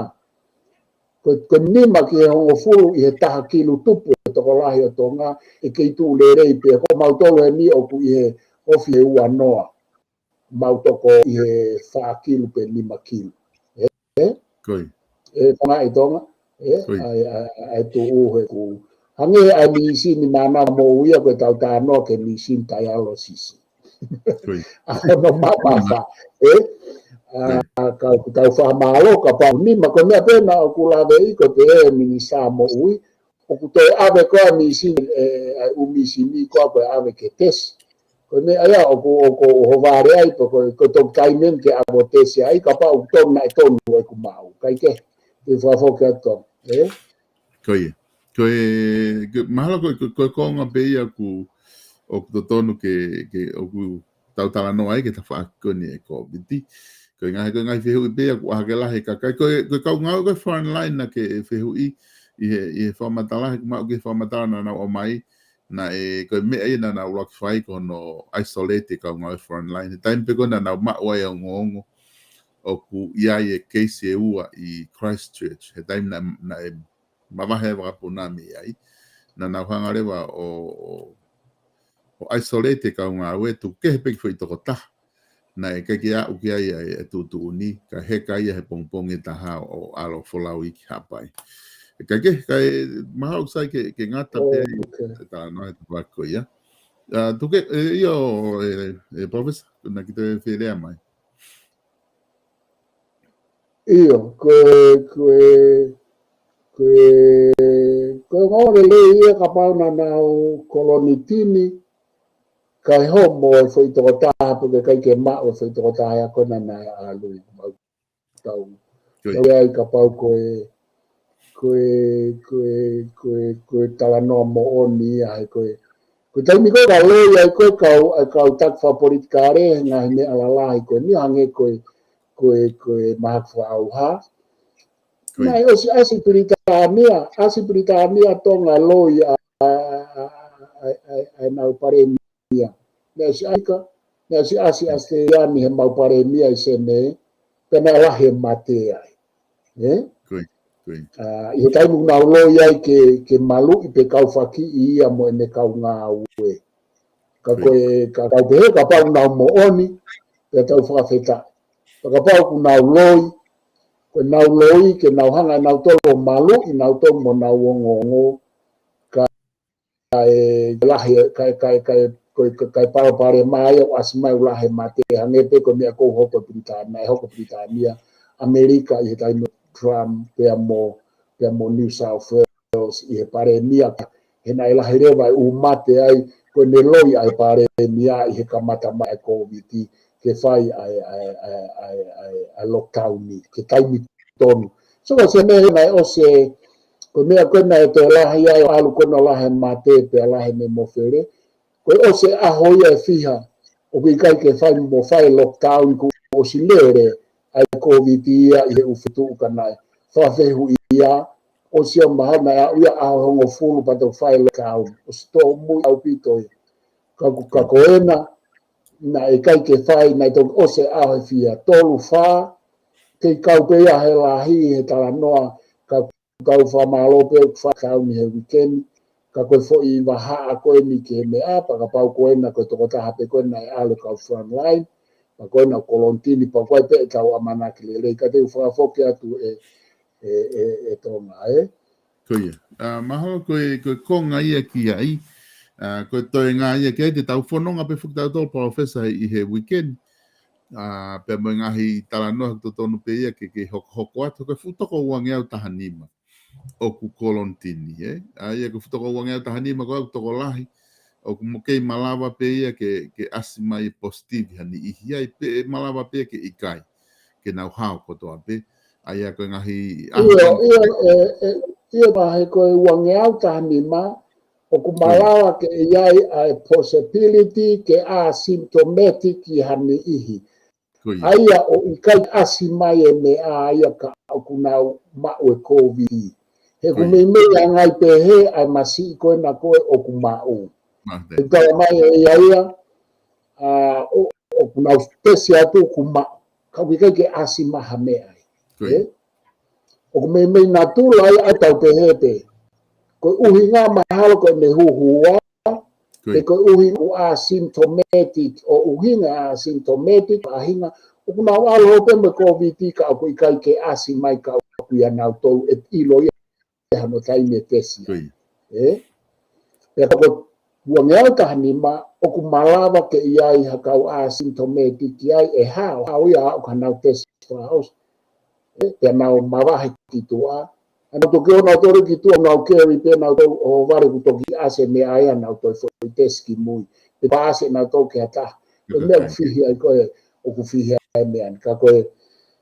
Ko, ko e nima ki he hongofulu ʻi he taha kilu tupu e tokolahi ʻo Tonga, ʻe kei tuʻu lelei pē, ko mautolu heni ʻoku ʻi he ofi he ua noa. Mau toko ʻi he fā kilu pe nima kilu. Ē? Ē? Ko ia. ʻE Tonga ʻi Tonga. Ē? Ko ia. ʻAi, ʻai, ʻai tuʻu he ʻoku. Hangē ʻa e mīsini mānava moʻui ia ko e tau talanoa ki he mīsini dialysis. Ko ia. ʻA hono mamafa. Ē? Ko ia. ʻA, ka, ka tau fakamālō kapau nima ko e meʻa pē naʻa ku lave ai ko e pehē minisitā moʻui. ʻOku toe ʻave ko ā mīsini, ē, ʻa e ʻū mīsini ko ā ko e ʻave ke tesi. Ko e meʻa ia ʻoku, ʻoku, ʻoku ʻohovale ai, pea ko, ko e toki taimi eni ke ʻave ʻo tesi ai, kapau ʻoku tonu naʻe tonu ʻeku maʻu. Kae kehe, te u fakafoki atu, ē? Ko ia. Ko e, ko, mahalo ko, ko, ko e konga pē ia ʻoku, ʻoku totonu ke, ke, ʻoku tau talanoa ai ki he tafaʻaki ko eni e Covid. Ko e ngaahi, ko e ngaahi fehuʻi pē ia ʻoku ʻalu hake lahi e kakai. Ko e, ko e kau ngāue ko e front line naʻa ke fehuʻi ʻi he, ʻi he fakamatala, he ʻoku maʻu ki he fakamatala naʻa nau ʻomai, naʻe, ko e meʻa ia naʻa nau ʻuluaki fai ko hono isolate e kau ngāue front line. He taimi pē ko ē naʻa nau maʻu ai e ongoongo ʻoku ʻi ai e keisi ʻe ua ʻi Christchurch. He taimi naʻe, naʻe mavahe e vakapuna mei ai. Naʻa nau hanga leva ʻo, ʻo, ʻo isolate e kau ngāue, tuku kehe pē ki he foʻi tokotaha. Naʻe ʻikai ke aʻu ki ai ʻa e, e tuʻutuʻuni, kae heka ia he pongipongi ʻe taha ʻo ʻalu ʻo folau ki Haʻapai. Kae kehe, kae mahalo ʻoku sai ke, ke ngata pē ai e talanoa he tafaʻaki ko ia. ʻA, tuku kehe, ʻio, e, e Professor, naʻa ke toe fie lea mai. ʻIo, ko e, ko e, ko e, ko e ongoongo lelei ia kapau naʻa nau kolonitini, kae homo e foʻi tokotaha, pe ʻikai ke maʻu e foʻi tokotaha ia ko ē naʻa nau ʻalu ʻi mau tau. Ko ia. Tau ai kapau ko e, ko e, ko e, ko e, ko e talanoa moʻoni ia he ko e, ko e taimi ko ē ka loi ai ko ē kau, ʻa e kau taki fakapolitikale, ngaahi meʻa lalahi ko eni hangē ko e, ko e, ko e mahaki fakaʻauha. Ko ia. Naʻe ʻosi ʻasi Pilitānia, ʻasi Pilitānia Tonga loi ʻa, ʻa, ʻa ʻenau palēmia. Naʻe ʻosi ʻasi ka, naʻe ʻosi ʻasi ʻAositelēlia ni he mau palēmia ʻi Senē, pea naʻe lahi e mate ai. Ē? Ko ia, ko ia. ʻA, ʻi he taimi ʻoku nau loi ai ke, ke maluʻi pe kaufakiʻi ia mo ʻene kau ngāue. Ka ko e, ka kau pehē kapau nau moʻoni, pea tau fakafetaʻi. Fakapapau ʻoku nau loi, ko ʻenau loi, ke nau hanga ʻe nautolu ʻo maluʻi nautolu mo nau ongoongo, kae lahi, kae, kae, kae, ko e, kae palopalema ia ʻoku ʻasi mai ʻoku lahi e mate, hangē pē ko e meʻa ʻoku hoko ʻi Pilitānia, ʻe hoko ʻi Pilitānia, ʻAmelika ʻi he taimi ʻo Trump, pea mo, pea mo New South Wales ʻi he palēmia, he naʻe lahi leva e ʻū mate ai, ko ʻene loi ʻa e palēmia ʻi he kamata mai e Kōviti, ke fai ʻa e, ʻa e, ʻa e, ʻa e, ʻa e, ʻa e lockdown ni, ke taimi tonu. So, ko e meʻa naʻe ʻosi, ko e meʻa ko ē naʻe toe lahi ai ʻo ʻalu ko ē ʻo lahi e mate, pea lahi e meʻa mofele. Ko e ʻosi e ʻaho ia ʻe fiha, ʻoku ʻikai ke fai mo fai lockdown kuo ʻosi lele ʻa e Kōviti ia ʻi he ʻū feituʻu ka naʻe fakafehuʻia, ʻosi ia mahalo naʻe aʻu ia ʻaho hongofulu pea toe fai lockdown, ʻosi tōmui ʻaupito ia. Ka ko, ka ko ena, naʻe ʻikai ke fai, naʻe toki ʻosi e ʻaho ʻe fiha, tolu, fā, kei kau pē ia he lahi, he talanoa, ka tau fakamālō pē ʻoku fai lockdown he weekend, ka ko e foʻi vahaʻa ko eni ki he meʻa, pea kapau ko ena ko e tokotaha pē ko ena ʻe ʻalu ki he frontline, pea ko ena ʻoku kolonitini, pea ko e pē ʻetau ʻamanaki lelei, ka te u fakafoki atu ʻe, ʻe, ʻe, ʻe Tonga, ē? Ko ia. ʻA, mahalo ko e, ko e konga ia ki ai, ʻa, ko e toenga ia ki ai, te tau fononga pē foki tautolu, Professor, ʻi he weekend, ʻa, pea mo e ngaahi talanoa ʻoku totonu pē ia ke, ke hokohoko atu, ko e fuʻu toko uangeau taha nima ʻoku kolonitini, ē? ʻA ia ko e fuʻu toko uangeau taha nima ko ē ʻoku tokolahi, ʻoku mo kei malava pē ia ke, ke ʻasi mai positive ha niʻihi ai, pe malava pē ke ʻikai, ke nau hao kotoa pē. ʻA ia ko e ngaahi ʻaho ʻIo, ʻeni. ʻIo, ʻe, ʻe, ʻio, pea he ko e uangeau taha nima, ʻoku Ko ia. malava ke ʻi ai ʻa e possibility ke asymptomatic ʻi ha niʻihi. Ko ia. ʻA ia ʻoku ʻikai ʻasi mai e meʻa ia ka ʻoku nau maʻu e Kōviti. He ʻoku Ko ia. meimei ʻangai pehē ʻa e masiʻi ko ena ko ē ʻoku maʻu. Mate. ʻOku tala mai ʻe ia ia, ʻa, ʻo, ʻoku nau tesi atu ʻoku maʻu. Ka ʻoku ʻikai ke ʻasi mai ha meʻa ai. Ko ia. Ē? ʻOku meimei natula ia ʻa e tau pehē pē. Ko e ʻuhinga mahalo ko ʻene huhu ā, Ko ia. pe ko e ʻuhinga ʻoku asymptomatic, ʻo ʻuhinga asymptomatic, ʻa hinga, ʻoku nau ʻalu hou pē mo e Kōviti ka ʻoku ʻikai ke ʻasi mai ka ʻoku ʻia nautolu ʻe ʻilo ia ʻe hano taimi e tesi. Ko ia. Ē? Pea ka ko e uangeau taha nima, ʻoku malava ke ʻi ai ha kau asymptomatic ki ai ʻe hao, hao ia ʻo ka nau tesi fakaʻosi. Ē? Pea nau mavahe ki tuʻa. ʻA nau toki ō nautolu ki tuʻa, nau carry pē nautolu ʻo vale kuo toki ʻasi e meʻa ia, nau toe foʻi tesi ki mui. Pe paasi nautolu ki ha taha. Ko e meʻa ʻoku fihi ai ko ē, ʻoku fihi ai e meʻa ni. Ka ko e,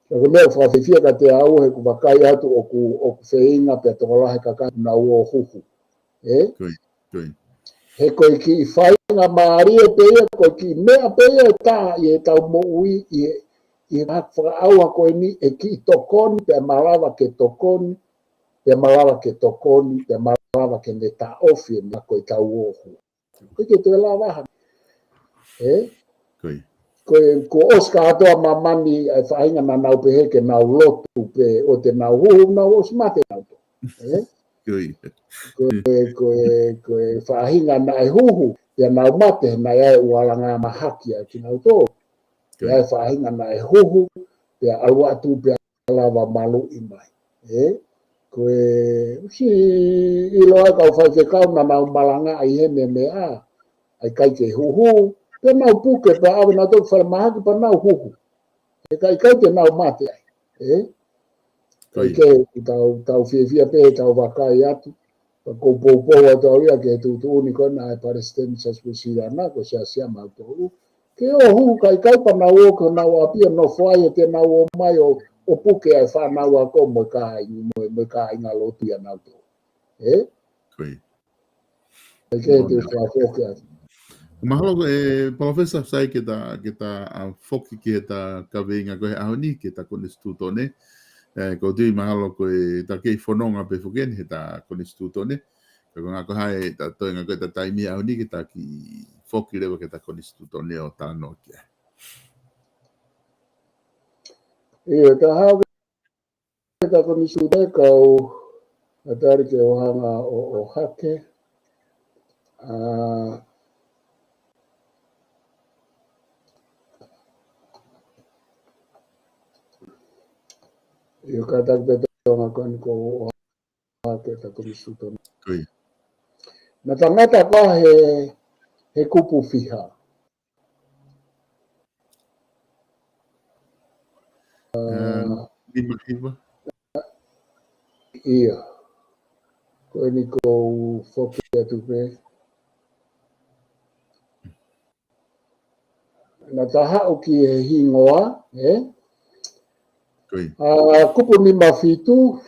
ka ko e meʻa ʻoku fakafiefia kiate au he ʻoku vakai atu ʻoku, ʻoku feinga pea tokolahi e kakai ʻoku nau ō ʻo huhu. Ē? Ko ia, ko ia. He ko e kiʻi faingamālie pē ia, ko e kiʻi meʻa pē ia ʻe taha ʻi heʻetau moʻui, ʻi he, ʻi he fakaʻauha ko eni, ʻe kiʻi tokoni, pea malava ke tokoni, pea malava ke tokoni, pea malava ke ne taʻofi e meʻa ko ʻetau ō ʻo huhu. ʻIkai ke toe lava ha. Ē? Ko ia. Ko e, kuo ʻosi kātoa ʻa māmani ʻa e faʻahinga naʻa nau pehē ke nau lotu pē ʻo te nau huhu, nau ʻosi mate nautolu. Ē? Ko ia. Ko e, ko e, ko e faʻahinga naʻe huhu, pea nau mate, naʻe ʻi ai e ʻū alanga mahaki ʻa kinautolu. Ko ia. Pea ʻi ai e faʻahinga naʻe huhu, pea ʻalu atu, pea lava maluʻi mai. Ē? Ko e, ʻosi ʻilo ai e kau faifekau naʻa nau malanga ai he meʻa, ʻa e ʻikai ke huhu, pea nau puke, pea ʻave nautolu ki falemahaki pea nau huhu. He ka ʻikai te nau mate ai. Ē? Ko ia. Ke tau, tau fiefia pē, tau vakai atu. Ka ʻoku ou poupou atu au ia ki he tuʻutuʻuni ko ena ʻa e Palesiteni Siaosi Uēsiliana, ko e siasi ia mautolu. Ke ō huhu, ka ʻikai pea nau ō ki honau ʻapi ʻo nofo ai, ʻe te nau ō mai ʻo, ʻo puke ʻa e fānau ako mo e kāinga, mo e, mo e kāinga lotu ʻia nautolu. Ē? Ko ia. ʻIkai ke te fakafoki atu. Mahalo, ē, Professor, sai ke ta, ke ta, ʻa, foki ki heʻeta kaveinga ko ē he ʻaho ni, ki heʻeta konisitūtone. Ē, ʻoku ou tui mahalo ko ʻeta kei fononga pē foki eni heʻeta konisitūtone. Ka ko e ngaahi ko hai, ta toe ngaahi ko e ta taimi he ʻaho ni ke ta kiʻi foki leva ki heʻeta konisitūtone ʻo talanoa ki ai. ʻIo, ta hau ke ta konisitūtone kau, ʻa tali ke ʻohanga ʻo, ʻo hake. ʻA, ʻIo, kātaki pē Tonga ko eni ko ʻohake ta Konisitūtone. Ko ia. Naʻa tangata ko ā he, he kupu fiha. Ā, nima hiva. ʻIo. Ko eni ko u foki atu pē. Naʻa ta haʻu ki he hingoa, ē? Ko ia. Ā, kupu nima fitu,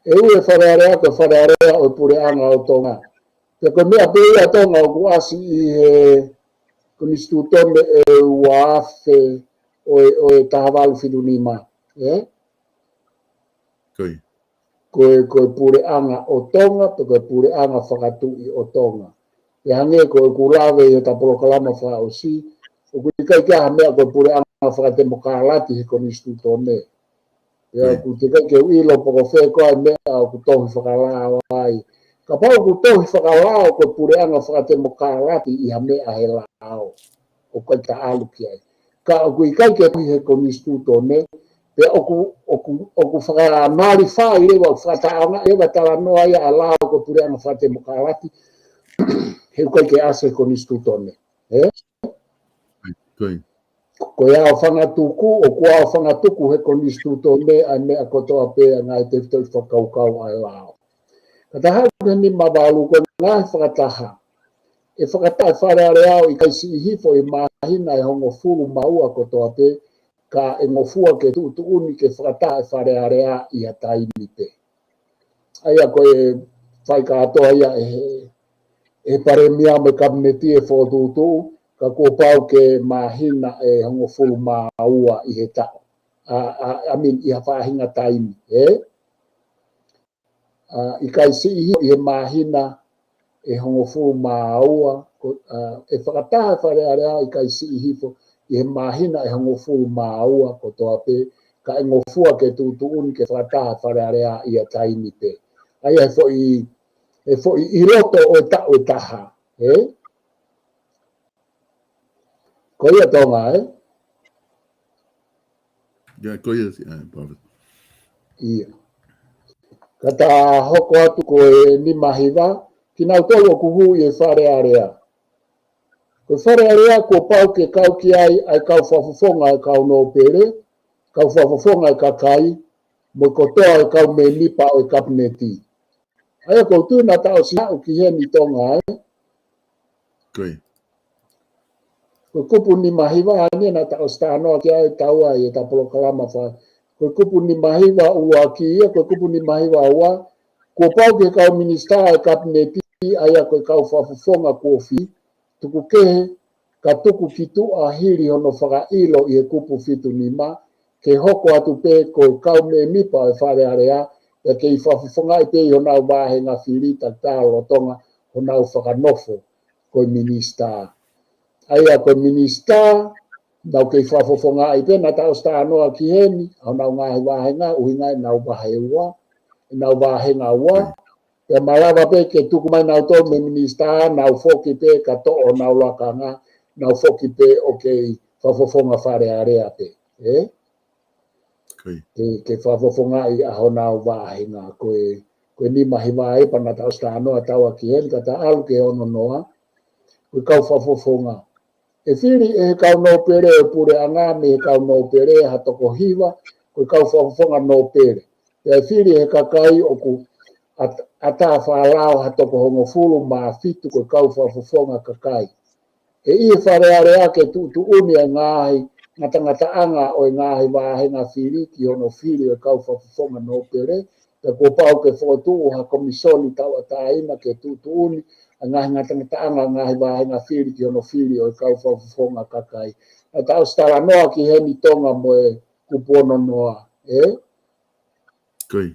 ʻe ui e Fale Alea ko e Fale Alea ʻo e Puleʻanga ʻo Tonga. Pea ko e meʻa pē ia Tonga ʻoku ʻasi ʻi he Konisitūtone ʻe ua afe ʻo e, ʻo e taha valu fitu nima, ē? Ko ia. Ko e, ko e Puleʻanga ʻo Tonga, pe ko e Puleʻanga Fakatuʻi ʻo Tonga. Pea hangē ko ʻeku lave ʻi heʻeta polokalama fakaʻosi, ʻoku ʻikai ke ʻi ai ha meʻa ko e Puleʻanga Fakatemokalati he Konisitūtone. Pea ʻoku teʻeki ai ke u ʻilo pe ko fē koā e meʻa ʻoku tohi fakalao ai. Kapau ʻoku tohi fakalao ko e Puleʻanga Fakatemokalati ʻi ha meʻa he lao, ʻoku ʻikai ke ta ʻalu ki ai. Ka ʻoku ʻikai ke tohi he Konisitūtone, pea ʻoku, ʻoku, ʻoku fakanalifai leva, ʻoku fakataʻeʻaongaʻi leva e talanoa ia ʻa e lao ko e Puleʻanga Fakatemokalati, he ʻoku ʻikai ke ʻasi he Konisitūtone. Ē? Ko ia. Ko e aofangatuku, ʻoku aofangatuku he Konisitūtone ʻa e meʻa kotoa pē ʻa e ngaahi tefitoʻi fakakaukau ʻa e lao. Ka ta haʻu ki he nima valu, ko e ngaahi fakataha. ʻE fakataha e Fale Alea ʻo ʻikai siʻi hifo ʻi he māhina ʻe hongofulu mā ua kotoa pē, ka ʻe ngofua ke tuʻutuʻuni ke fakataha e Fale Alea ʻi ha taimi pē. ʻA ia ko e fai kātoa ia ʻe he, ʻe he Palēmia mo e Kapineti e fokotuʻutuʻu, ka kuo pau ke māhina ʻe hongofulu mā ua ʻi he taʻu. ʻA, ʻa, I mean, ʻi ha faʻahinga taimi, ē? ʻA, ʻikai siʻi hifo ʻi he māhina ʻe hongofulu mā ua, ko, ʻa, ʻe fakataha e Fale Alea ʻikai siʻi hifo ʻi he māhina ʻe hongofulu mā ua kotoa pē, ka ʻe ngofua ke tuʻutuʻuni ke fakataha e Fale Alea ʻi ha taimi pē. ʻA ia he foʻi, he foʻi ʻi loto ʻo e taʻu ʻe taha, ē? Ko ia Tonga, ē? Ia, ko ia, ʻa, Palōfesa. Ia. Ka ta hoko atu ko e nima hiva, kinautolu ʻoku hū ʻi he Fale Alea. Ko e Fale Alea kuo pau ke kau ki ai ʻa e kau fakafofonga ʻo e kau nōpele, kau fakafofonga ʻo e kakai, mo e kotoa ʻo e kau mēmipa ʻo e Kapineti. ʻA ia ʻoku ou tui naʻa ta ʻosi haʻu ki heni Tonga, ē? Ko ia. Ko e kupu nima hiva ʻeni naʻa ta ʻosi talanoa ki ai taua ʻi heʻeta polokalama fai. Ko e kupu nima hiva ʻuluaki ia, ko e kupu nima hiva ua, kuo pau ki he kau minisitā ʻo e Kapineti, ʻa ia ko e kau fakafofonga kuo fili, tuku kehe, ka tuku ki tuʻa hili hono fakaʻilo ʻi he kupu fitu nima, ke hoko atu pē ko e kau mēmipa ʻo e Fale Alea, pea kei fakafofongaʻi pē ʻi honau vāhenga fili takitaha lolotonga honau fakanofo ko e minisitā. ʻA ia ko e minisitā, nau kei fakafofongaʻi pē, naʻa ta ʻosi talanoa ki heni, ʻa honau ngaahi vāhenga, ʻuhinga ʻenau vahe ua, ʻenau vāhenga ua, pea malava pē ke tuku mai nautolu mei he minisitā, nau foki pē ka toʻo honau lakanga, nau foki pē ʻo kei fakafofonga Fale Alea pē, ē? Ko ia. Ke, ke fakafofongaʻi ʻa honau vāhenga, ko e, ko e nima hiva ē pea naʻa ta ʻosi talanoa taua ki heni, ka ta ʻalu ki he ono noa, ko e kau fakafofonga. ʻE fili ʻe he kau nōpele ʻo e puleʻanga mei he kau nōpele ha toko hiva, ko e kau fakafofonga nōpele. Pea ʻe fili ʻe he kakai ʻoku ʻat-, ʻatā fakalao ha toko hongofulu mā fitu ko e kau fakafofonga kakai. ʻE ʻi he Fale Alea ke tuʻutuʻuni ʻa e ngaahi ngatangataʻanga ʻo e ngaahi vāhenga fili ki hono fili ʻo e kau fakafofonga nōpele, pea kuo pau ke fokotuʻu ha komisoni tauʻatāina ke tuʻutuʻuni ʻa e ngaahi ngatangataʻanga ʻo e ngaahi vāhenga fili ki hono fili ʻo e kau fakafofonga kakai. Naʻa ta ʻosi talanoa ki heni Tonga mo e kupu ono noa, ē? Ko ia.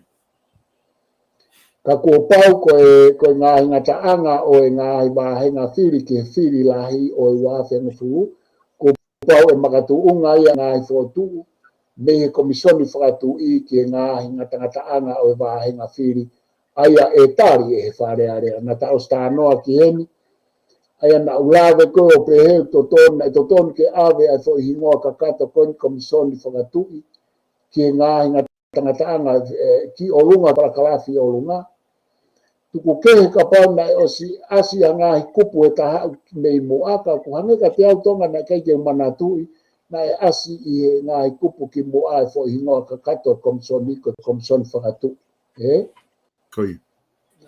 Ka kuo pau ko e, ko e ngaahi ngataʻanga ʻo e ngaahi vāhenga fili ki he fili lahi ʻo e ua afe hongofulu, kuo pau ʻe makatuʻunga ia ngaahi fokotuʻu mei he Komisoni Fakatuʻi ki he ngaahi ngatangataʻanga ʻo e vāhenga fili, ʻa ia ʻe tali ʻe he Fale Alea. Naʻa ta ʻosi talanoa ki heni, ʻA ia naʻa ku lave ko ē ʻo pehē ʻoku totonu, naʻe totonu ke ʻave ʻa e foʻi hingoa kakato ko eni Komisoni Fakatuʻi ki he ngaahi ngata- tangataʻanga, ē, ki ʻolunga parakalafi ʻolunga. Tuku kehe kapau naʻe ʻosi ʻasi ʻa e ngaahi kupu ʻe taha mei muʻa, ka ʻoku hangē kiate au Tonga naʻe ʻikai ke u manatuʻi naʻe ʻasi ʻi he ngaahi kupu ki muʻa e foʻi hingoa kakato Komisoni, ko e Komisoni Fakatuʻi. Ē? Ko ia.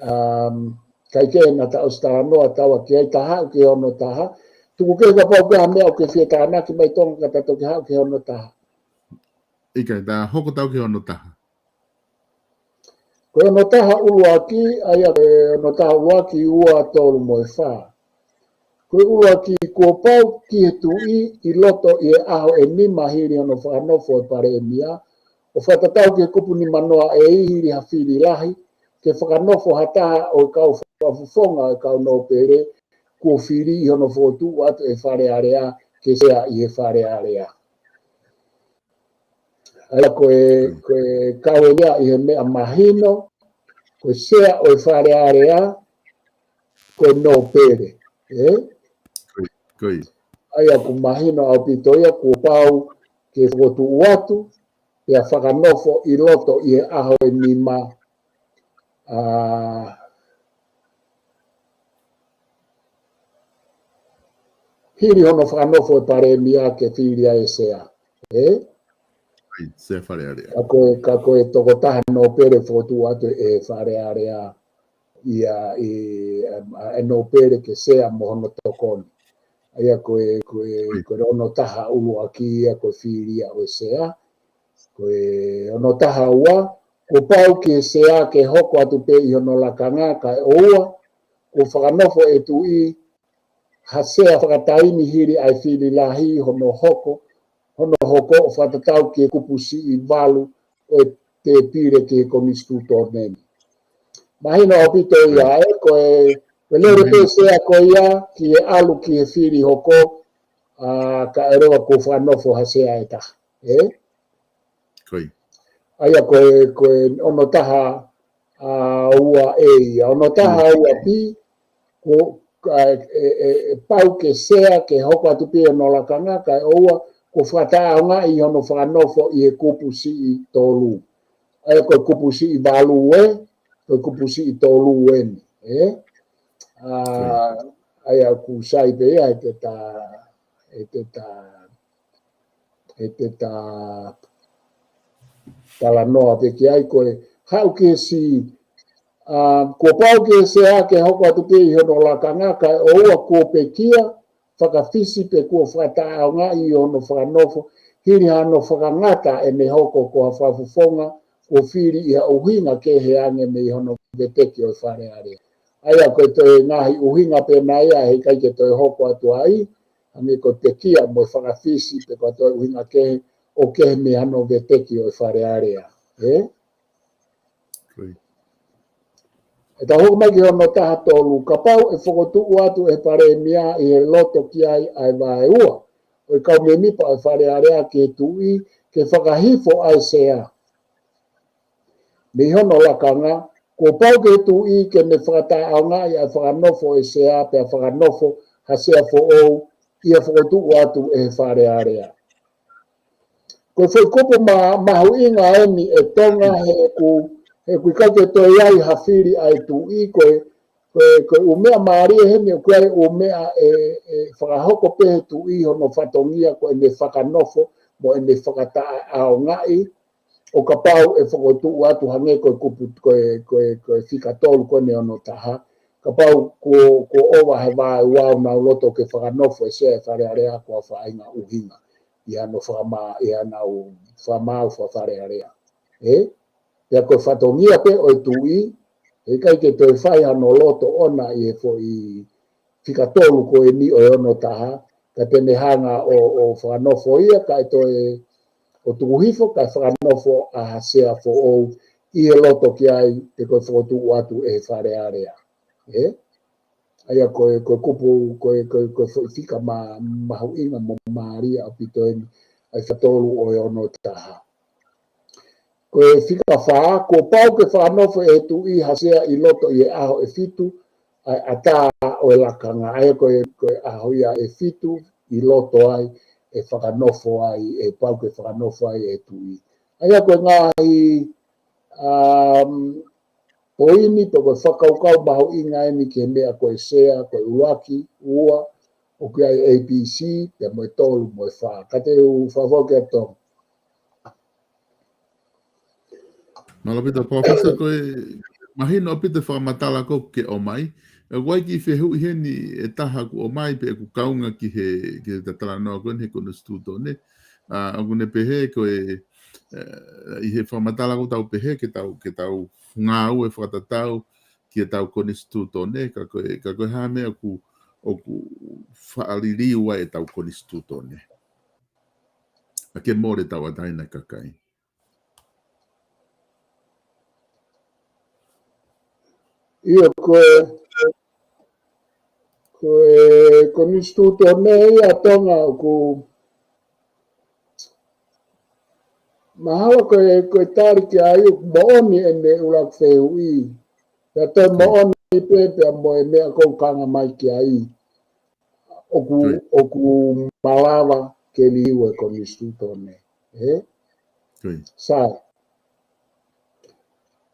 Um, ʻikai ke na ta ʻosi talanoa taua ki ai, ta haʻu ki he ono taha. Tuku kehe kapau ko e hā e meʻa ʻoku ke fie tānaki mai Tonga ka ta toki haʻu ki he ono taha. ʻIkai, ta hoko tau ki he ono taha. Ko e ono taha ʻuluaki, ʻa ia ko e ono taha ʻuluaki, ua, tolu mo e fā. Ko e ʻuluaki, kuo pau ki he tuʻi ʻi loto ʻi he ʻaho ʻe nima hili hono fakanofo e palēmia, ʻo fakatatau ki he kupu nimanoa ʻe hili ha fili lahi, ke fakanofo ha taha ʻo e kau fakafofonga ʻo e kau nōpele, kuo fili ʻi hono fokotuʻu atu e Fale Alea, ke sea ʻi he Fale Alea. ʻA ia ko e, ko e kau eni ia ʻi he meʻa mahino, ko e sea ʻo e Fale Alea, ko e nōpele, ē? Ko ia, ko ia. ʻA ia ʻoku mahino ʻaupito ia kuo pau ke fokotuʻu atu, pea fakanofo ʻi loto ʻi he ʻaho ʻe nima, ʻa, hili hono fakanofo e palēmia ke fili ai e sea. Ē? Ai, sea Fale Alea. Ka ko e, ka ko e tokotaha nōpele fokotuʻu atu e Fale Alea ia ʻi, ʻa, ʻa e nōpele ke sea mo hono tokoni. ʻA ia ko e, ko e, Ai. ko e ono taha ʻuluaki ia ko e fili ia ʻo e sea. Ko e ono taha ua, kuo pau ki he sea ke hoko atu pē ʻi hono lakanga kae ʻoua kuo fakanofo e tuʻi ha sea fakataimi hili ʻa e fili lahi hono hoko, hono hoko ʻo fakatatau ki he kupu siʻi valu ʻo e tēpile ki he Konisitūtone ni. Mahino ʻaupito ia, ē, ko e, ko e lele pē sea ko ia ki he ʻalu ki he fili hoko, ʻa, kae ʻoua kuo fakanofo ha sea ʻe taha, ē? Ko ia. ʻA ia ko e, ko e ono taha, ʻa, ua ē ia. Ono taha ua pē, ko, ʻa, ʻe, ʻe, ʻe pau ke sea, ke hoko atu pē hono lakanga, kae ʻoua kuo fakataʻeʻaongaʻi hono fakanofo ʻi he kupu siʻi tolu. ʻA ia ko e kupu siʻi valu ē, ko e kupu siʻi tolu eni, ē? ʻA, ʻA ia ʻoku sai pē ia, ʻe te ta, ʻe te ta, ʻe te ta talanoa pē ki ai ko e haʻu ki he siʻi, ʻa, kuo pau ki he sea ke hoko atu pē ʻi hono lakanga, kae ʻoua kuo pekia, fakafisi pe kuo fakataʻeʻaongaʻi ʻi hono fakanofo, hili hano fakangata ʻene hoko ko ha fakafofonga, kuo fili ʻi ha ʻuhinga kehe ange mei hono veteki ʻo e Fale Alea. ʻA ia ko e toe ngaahi ʻuhinga pē nai ia, heʻikai ke toe hoko atu ai, hangē ko e pekia mo e fakafisi pe ko ha toe ʻuhinga kehe ʻoku kehe mei hano veteki ʻo e Fale Alea. Ē? Ko ia. ʻE tau hoko mai ki he ono taha tolu, kapau ʻe fokotuʻu atu e palēmia ʻi he loto ki ai ʻa e vaeua ʻo e kau mēmipa ʻo e Fale Alea ki he tuʻi ke fakahifo ʻa e sea mei hono lakanga, kuo pau ki he tuʻi ke ne fakataʻeʻaongaʻi ʻa e fakanofo e sea pea fakanofo ha sea foʻou ʻi ha fokotuʻu atu ʻe he Fale Alea. Ko e foʻi kupu ma-, mahuʻinga eni ʻe Tonga he ʻoku, he ʻoku ʻikai ke toe ʻi ai ha fili ʻa e tuʻi, ko e, ko e, ko e ʻū meʻa mālie heni ʻoku ʻi ai e ʻū meʻa ʻe, ʻe fakahoko pē he tuʻi hono fatongia ko ʻene fakanofo mo ʻene fakataʻeʻaongaʻi, ʻo kapau ʻe fokotuʻu atu hangē ko e kupu, ko e, ko e, ko e fika tolu ko eni ono taha, kapau kuo, kuo ʻova he vaeua ʻoku nau loto ke fakanofo e sea ʻi he Fale Alea ko ha faʻahinga ʻuhinga ʻi hano fakama-, ʻi hano fakamaau faka-Fale Alea. Ē? Pea ko e fatongia pē ʻo e tuʻi, heʻikai ke toe fai hano loto ʻona ʻi he foʻi fika tolu ko eni ʻo e ono taha, ka te ne hanga ʻo, ʻo fakanofo ia, kae toe ʻo tuku hifo, kae fakanofo ʻa ha sea foʻou ʻi he loto ki ai, pe ko e fokotuʻu atu ʻe he Fale Alea. Ē? ʻA ia ko e, ko e kupu, ko e, ko e, ko e foʻi fika ma-, mahuʻinga mo mālie ʻaupito eni, ʻa e fika tolu ʻo e ono taha. Ko e fika fā, kuo pau ke fakanofo ʻe he tuʻi ha sea ʻi loto ʻi he ʻaho ʻe fitu, ʻa e ʻatā ʻo e lakanga, ʻa ia ko e, ko e ʻaho ia ʻe fitu ʻi loto ai, ʻe fakanofo ai, ʻe pau ke fakanofo ai ʻe tuʻi. ʻA ia ko e ngaahi, um, poini pe ko e fakakaukau mahuʻinga eni ki he meʻa ko e sea, ko e ʻuluaki, ua, ʻoku ʻi ai A B C, pea mo e tolu, mo e fā. Ka te u fafau kia Tonga. Mālō ʻaupito, Professor, ko e mahino ʻaupito e fakamatala ko ē ke ʻomai. ʻOku ʻi ai e kiʻi fehuʻi heni ʻe taha kuo ʻomai pea ʻoku kaunga ki he, ki he talanoa ko eni he konisitūtone. ʻA, ʻoku ne pehē ko e, ʻi he fakamatala ʻoku tau pehē ke tau, ke tau ngāue fakatatau ki heʻetau konisitūtone, ka ko e, ka ko e hā e meʻa ʻoku, ʻoku faʻa liliu ai ʻetau konisitūtone. ʻA ke mole tauʻatāina e kakai. ʻIo, ko e, ko e konisitūtone ia ʻa Tonga ʻoku mahalo ko e, ko e tali ki ai ʻoku moʻoni ʻene ʻuluaki fehuʻi. Pea toe moʻoni pē pea mo e meʻa ʻoku ou kaunga mai ki ai. ʻOku, ʻoku malava ke liliu e konisitūtone. Ē? Sai.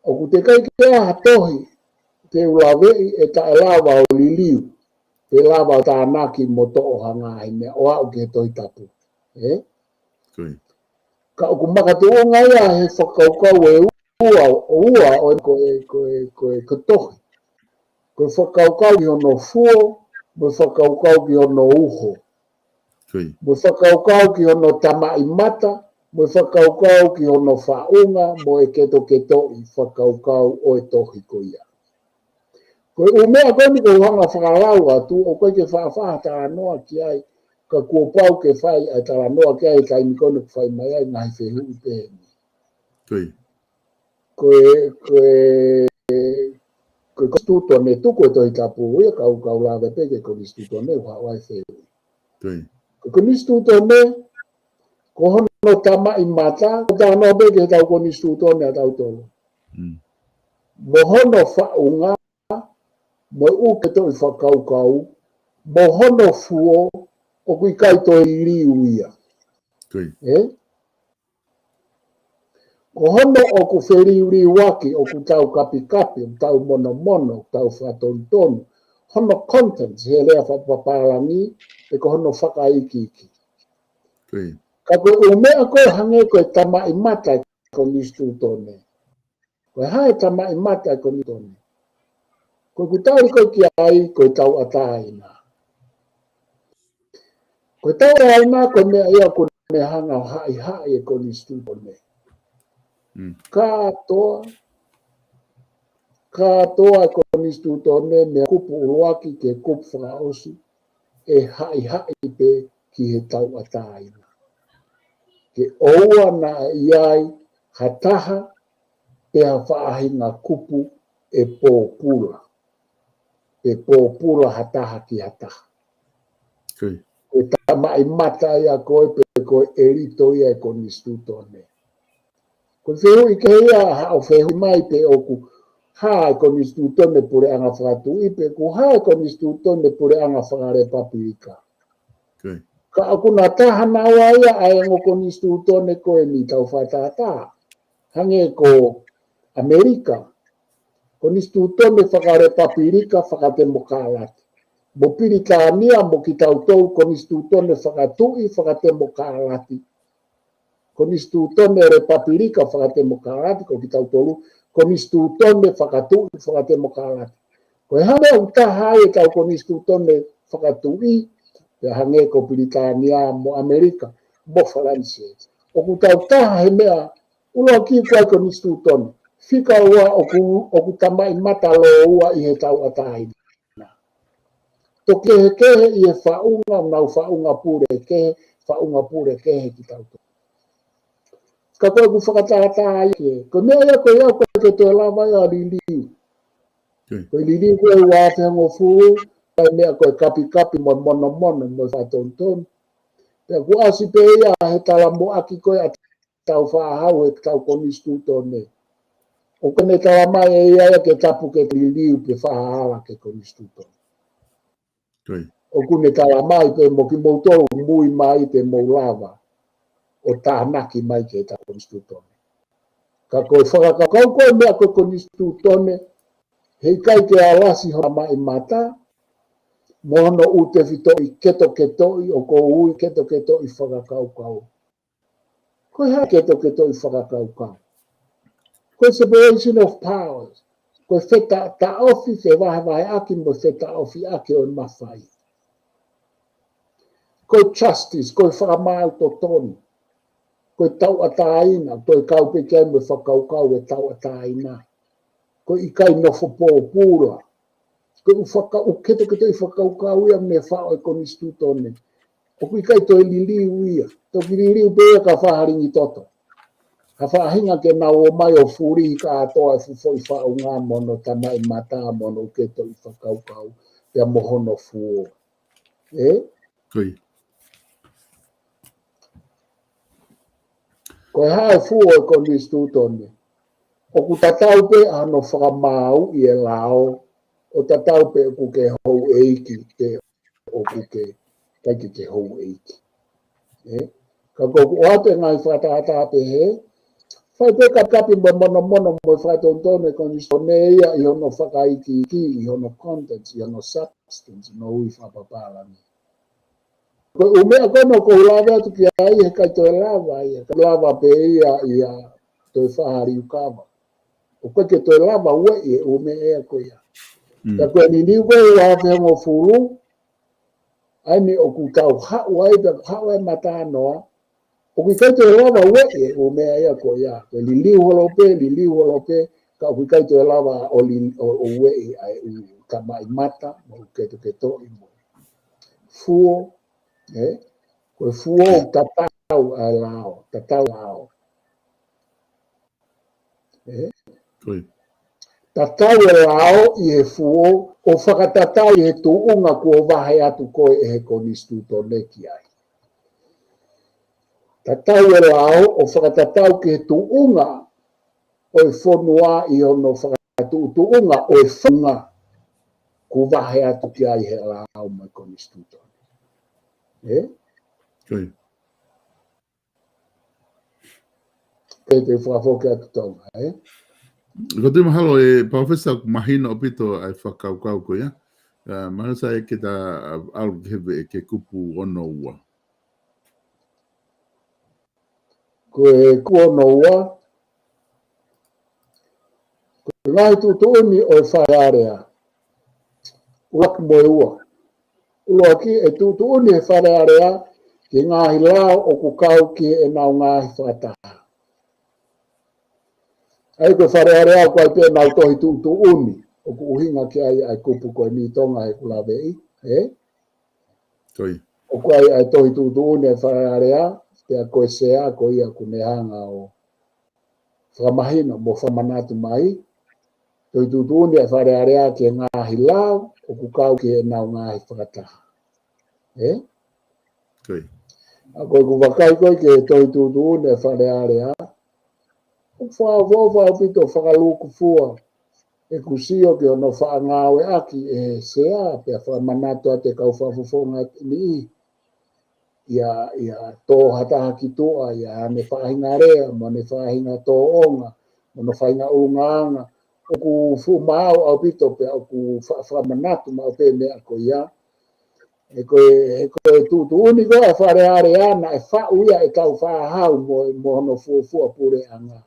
ʻOku teʻeki ke ʻi ai ha tohi te u laveʻi ʻe taʻelava ʻo liliu, pe lava ʻo tānaki mo toʻo ha ngaahi meʻa ʻo aʻu ki he Tohi Tapu. Ē? Ka ʻoku makatuʻunga ia he fakakaukau ʻe ua, ʻo ua ʻo e ko e, ko e, ko e, ko e tohi. Ko e fakakaukau ki hono fuo, mo e fakakaukau ki hono uho. Mo e fakakaukau ki hono tamaʻi mata, mo e fakakaukau ki hono faʻunga, mo e ketoketoʻi fakakaukau ʻo e tohi ko ia. Ko e ʻū meʻa ko eni ʻoku ou hanga fakalau atu, ʻoku ʻikai ke faʻa faʻa talanoa ki ai, ka kuo pau ke fai ʻa e talanoa ki ai he taimi ko eni ʻoku fai mai ai ngaahi fehuʻi pehē ni. Ko e, ko e, ko e konisitūtone tuku e Tohi Tapu ia kau, kau lave pē ki he konisitūtone ʻoku haʻu ai e fehuʻi. Ko e konisitūtone, ko hono tamaʻi mata, ko e talanoa pē ki heʻetau konisitūtone ʻatautolu. Mo hono faʻunga, mo e ʻū ketoketoʻi fakakaukau, mo hono fuo, ʻoku ʻikai toe liliu ia. Ē? Ko hono ʻoku feliuliuaki, ʻoku tau kapikapi, ʻoku tau monomono, ʻoku tau fakatonutonu, hono contents, he lea fakapapālangi, pe ko hono fakaikiiki. Ka ko e ʻū meʻa ko ē hangē ko e tamaʻi mata e konisitūtone. Ko e hā e tamaʻi mata e konisitūtone? Ko ʻeku tali ko ē ki ai, ko e tauʻatāina. Ko e tauʻatāina, ko e meʻa ia ʻoku ne hanga ʻo haʻihaʻi e konisitūtone. Kātoa, kātoa e konisitūtone mei he kupu ʻuluaki ki he kupu fakaʻosi, ʻe haʻihaʻi pē ki he tauʻatāina. Ke ʻoua naʻa ʻi ai ha taha pe ha faʻahinga kupu ʻe pōpula. Pe pōpula ha taha ki ha taha. Ko e tamaʻi mata ia ko ē pe ko e ʻelito ia e konisitūtone. Ko e fehuʻi kehe ia haʻo fehuʻi mai pe ʻoku hā e konisitūtone puleʻanga fakatuʻi pe ʻoku hā e konisitūtone puleʻanga fakalepapilika. Ka ʻoku na taha naua ia ʻa e ongo konisitūtone ko eni tau fakatātā. Hangē ko ʻAmelika, konisitūtone fakalepapilika fakatemokālati. Mo Pilitānia mo kitautolu konisitūtone fakatuʻi fakatemokālati. Konisitūtone lepapilika fakatemokālati, ko kitautolu konisitūtone fakatuʻi fakatemokālati. Ko e hā e meʻa ʻoku taha ai ʻetau konisitūtone fakatuʻi, pea hangē ko Pilitānia mo ʻAmelika, mo Falanisē. ʻOku tau taha he meʻa ʻuluaki ko e konisitūtone. Fika ua ʻoku, ʻoku tamaʻi mata lōua ʻi he tauʻatāina. Tō kehekehe ʻi he faʻunga, nau faʻunga pule kehe, faʻunga pule kehe kitautolu. Ka ko ʻeku fakatātā ai ke, ko e meʻa ia ko ia ʻoku ʻikai ke toe lava ia ʻo liliu. Ko e liliu ko e ua afe hongofulu, ko e meʻa ko e kapikapi mo e monomono mo e fakatonutonu. Pea kuo ʻasi pē ia he talamuʻaki ko ē ʻa tau fāhau he tau konisitūtone. ʻOku ne tala mai ʻe ia ia ke tapu ke liliu pe fakahala ki he konisitūtone. ʻOku ne tala mai pē mo kimoutolu mui mai te mou lava ʻo tānaki mai ki he konisitūtone. Ka ko e fakakaukau ko e meʻa ko e konisitūtone, heʻikai ke alasi hono maʻi mata, mo hono ʻū tefitoʻi ketoketoʻi ʻoku ou ui ketoketoʻi fakakaukau. Ko e hā ketoketoʻi fakakaukau? Ko e separation of powers. Ko e fetaʻotaʻofi, fevahevaheʻaki mo e fetaʻofiʻaki ʻo e mafai. Ko e justice, ko e fakamaau totonu. Ko e tauʻatāina, ko e kau pē ki ai mo e fakakaukau ʻe tauʻatāina. Ko e ʻikai nofo pōpula. Ko e ʻū faka-, ʻū ketoketoʻi fakakaukau ia ʻoku ne faʻo e konisitūtone. ʻOku ʻikai toe liliu ia. Toki liliu pē ia ka faʻahinga toto. Ha faʻahinga ke nau ō mai ʻo fuli kātoa e fuʻu foʻi faʻunga mo hono tamaʻi mata mo hono ʻū ketoketoʻi fakakaukau pea mo hono fuo. Ē? Ko e hā e fuo e konisitūtone? ʻOku tatau pē ʻa hono fakamaauʻi e lao, ʻo tatau pē ʻoku ke houʻeiki pe ʻoku ke ʻikai ke ke houʻeiki. Ē? Ka ko ʻeku ʻoatu e ngaahi fakatātā pehē, fai pē kapikapi mo e monomono mo e fakatonutonu e konisitūtone ia ʻi hono fakaikiiki, ʻi hono contents, ʻi hono substance, no ui fakapapālangi. Ko e ʻū meʻa ko ena ʻoku ou lave atu ki ai, heʻikai toe lava ia, ka lava pē ia ʻi ha toe faʻahinga liukava. ʻOku ʻikai ke toe lava ueʻi e ʻū meʻa ia ko ia. Ka ko e liliu ko e ua afe hongofulu, ʻa eni ʻoku tau haʻu ai, pea haʻu ai matanoa, ʻoku ʻikai toe lava ueʻi e ʻū meʻa ia ko ia. Ko e liliu holo pē, liliu holo pē, ka ʻoku ʻikai toe lava ʻo li-, ʻo, ʻo ueʻi ʻa e ʻū tamaʻi mata, mo e ʻū ketoketoʻi mo e fuo, ē? Ko e fuo ʻoku tatau ʻa e lao, tatau lao. Ē? Tatau e lao ʻi he fuo, ʻo fakatatau ʻi he tuʻunga kuo vahe atu ko ē ʻe he konisitūtone ki ai. Tatau e lao, ʻo fakatatau ki he tuʻunga ʻo e fonua ʻi hono fakatuʻutuʻunga ʻo e faʻunga kuo vahe atu ki ai he lao mo e konisitūtone. Ē? Ke te fakafoki atu Tonga, ē? Ko te mahalo e Palōfesa, mahino ʻaupito ʻa e fakakaukau ko ia. Mahalo sai ke ta ʻalu ki he, ki he kupu ono ua. Ko e kupu ono ua, ko e ngaahi tuʻutuʻuni ʻo e Fale Alea. ʻUluaki mo e ua. ʻUluaki, ʻe tuʻutuʻuni ʻe he Fale Alea ki he ngaahi lao ʻoku kau ki heʻenau ngaahi fakataha. ʻA ia ko e Fale Alea ʻoku ʻi ai pē ʻenau tohi tuʻutuʻuni, ʻoku ʻuhinga ki ai ʻa e kupu ko eni Tonga heʻeku laveʻi, ē? ʻOku ʻi ai ʻa e tohi tuʻutuʻuni ʻa e Fale Alea, pea ko e Sea ko ia ʻoku ne hanga ʻo fakamahino mo fakamanatu mai, tohi tuʻutuʻuni ʻa e Fale Alea ki he ngaahi lao ʻoku kau ki heʻenau ngaahi fakataha. Ē? ʻA ia ko ʻeku vakai ko ē ki he tohi tuʻutuʻuni ʻa e Fale Alea, ʻoku fakaʻofoʻofa ʻaupito fakalūkufua ʻeku sio ki hono faʻa ngāueʻaki ʻe he Sea, pea fakamanatu atu e kau fakafofonga niʻihi. ʻIa, ʻia tō ha taha ki tuʻa, ʻia ʻene faʻahinga lea, mo ʻene faʻahinga tōʻonga, mo hono faʻahinga ʻulungaanga, ʻoku fuʻu maau ʻaupito pea ʻoku fa-, fakamanatu maʻu pē meʻa ko ia. He ko e, he ko e tuʻutuʻuni ko ē ʻa e Fale Alea naʻe faʻu ia ʻe Tāufaʻāhau mo, mo hono fuofua puleʻanga.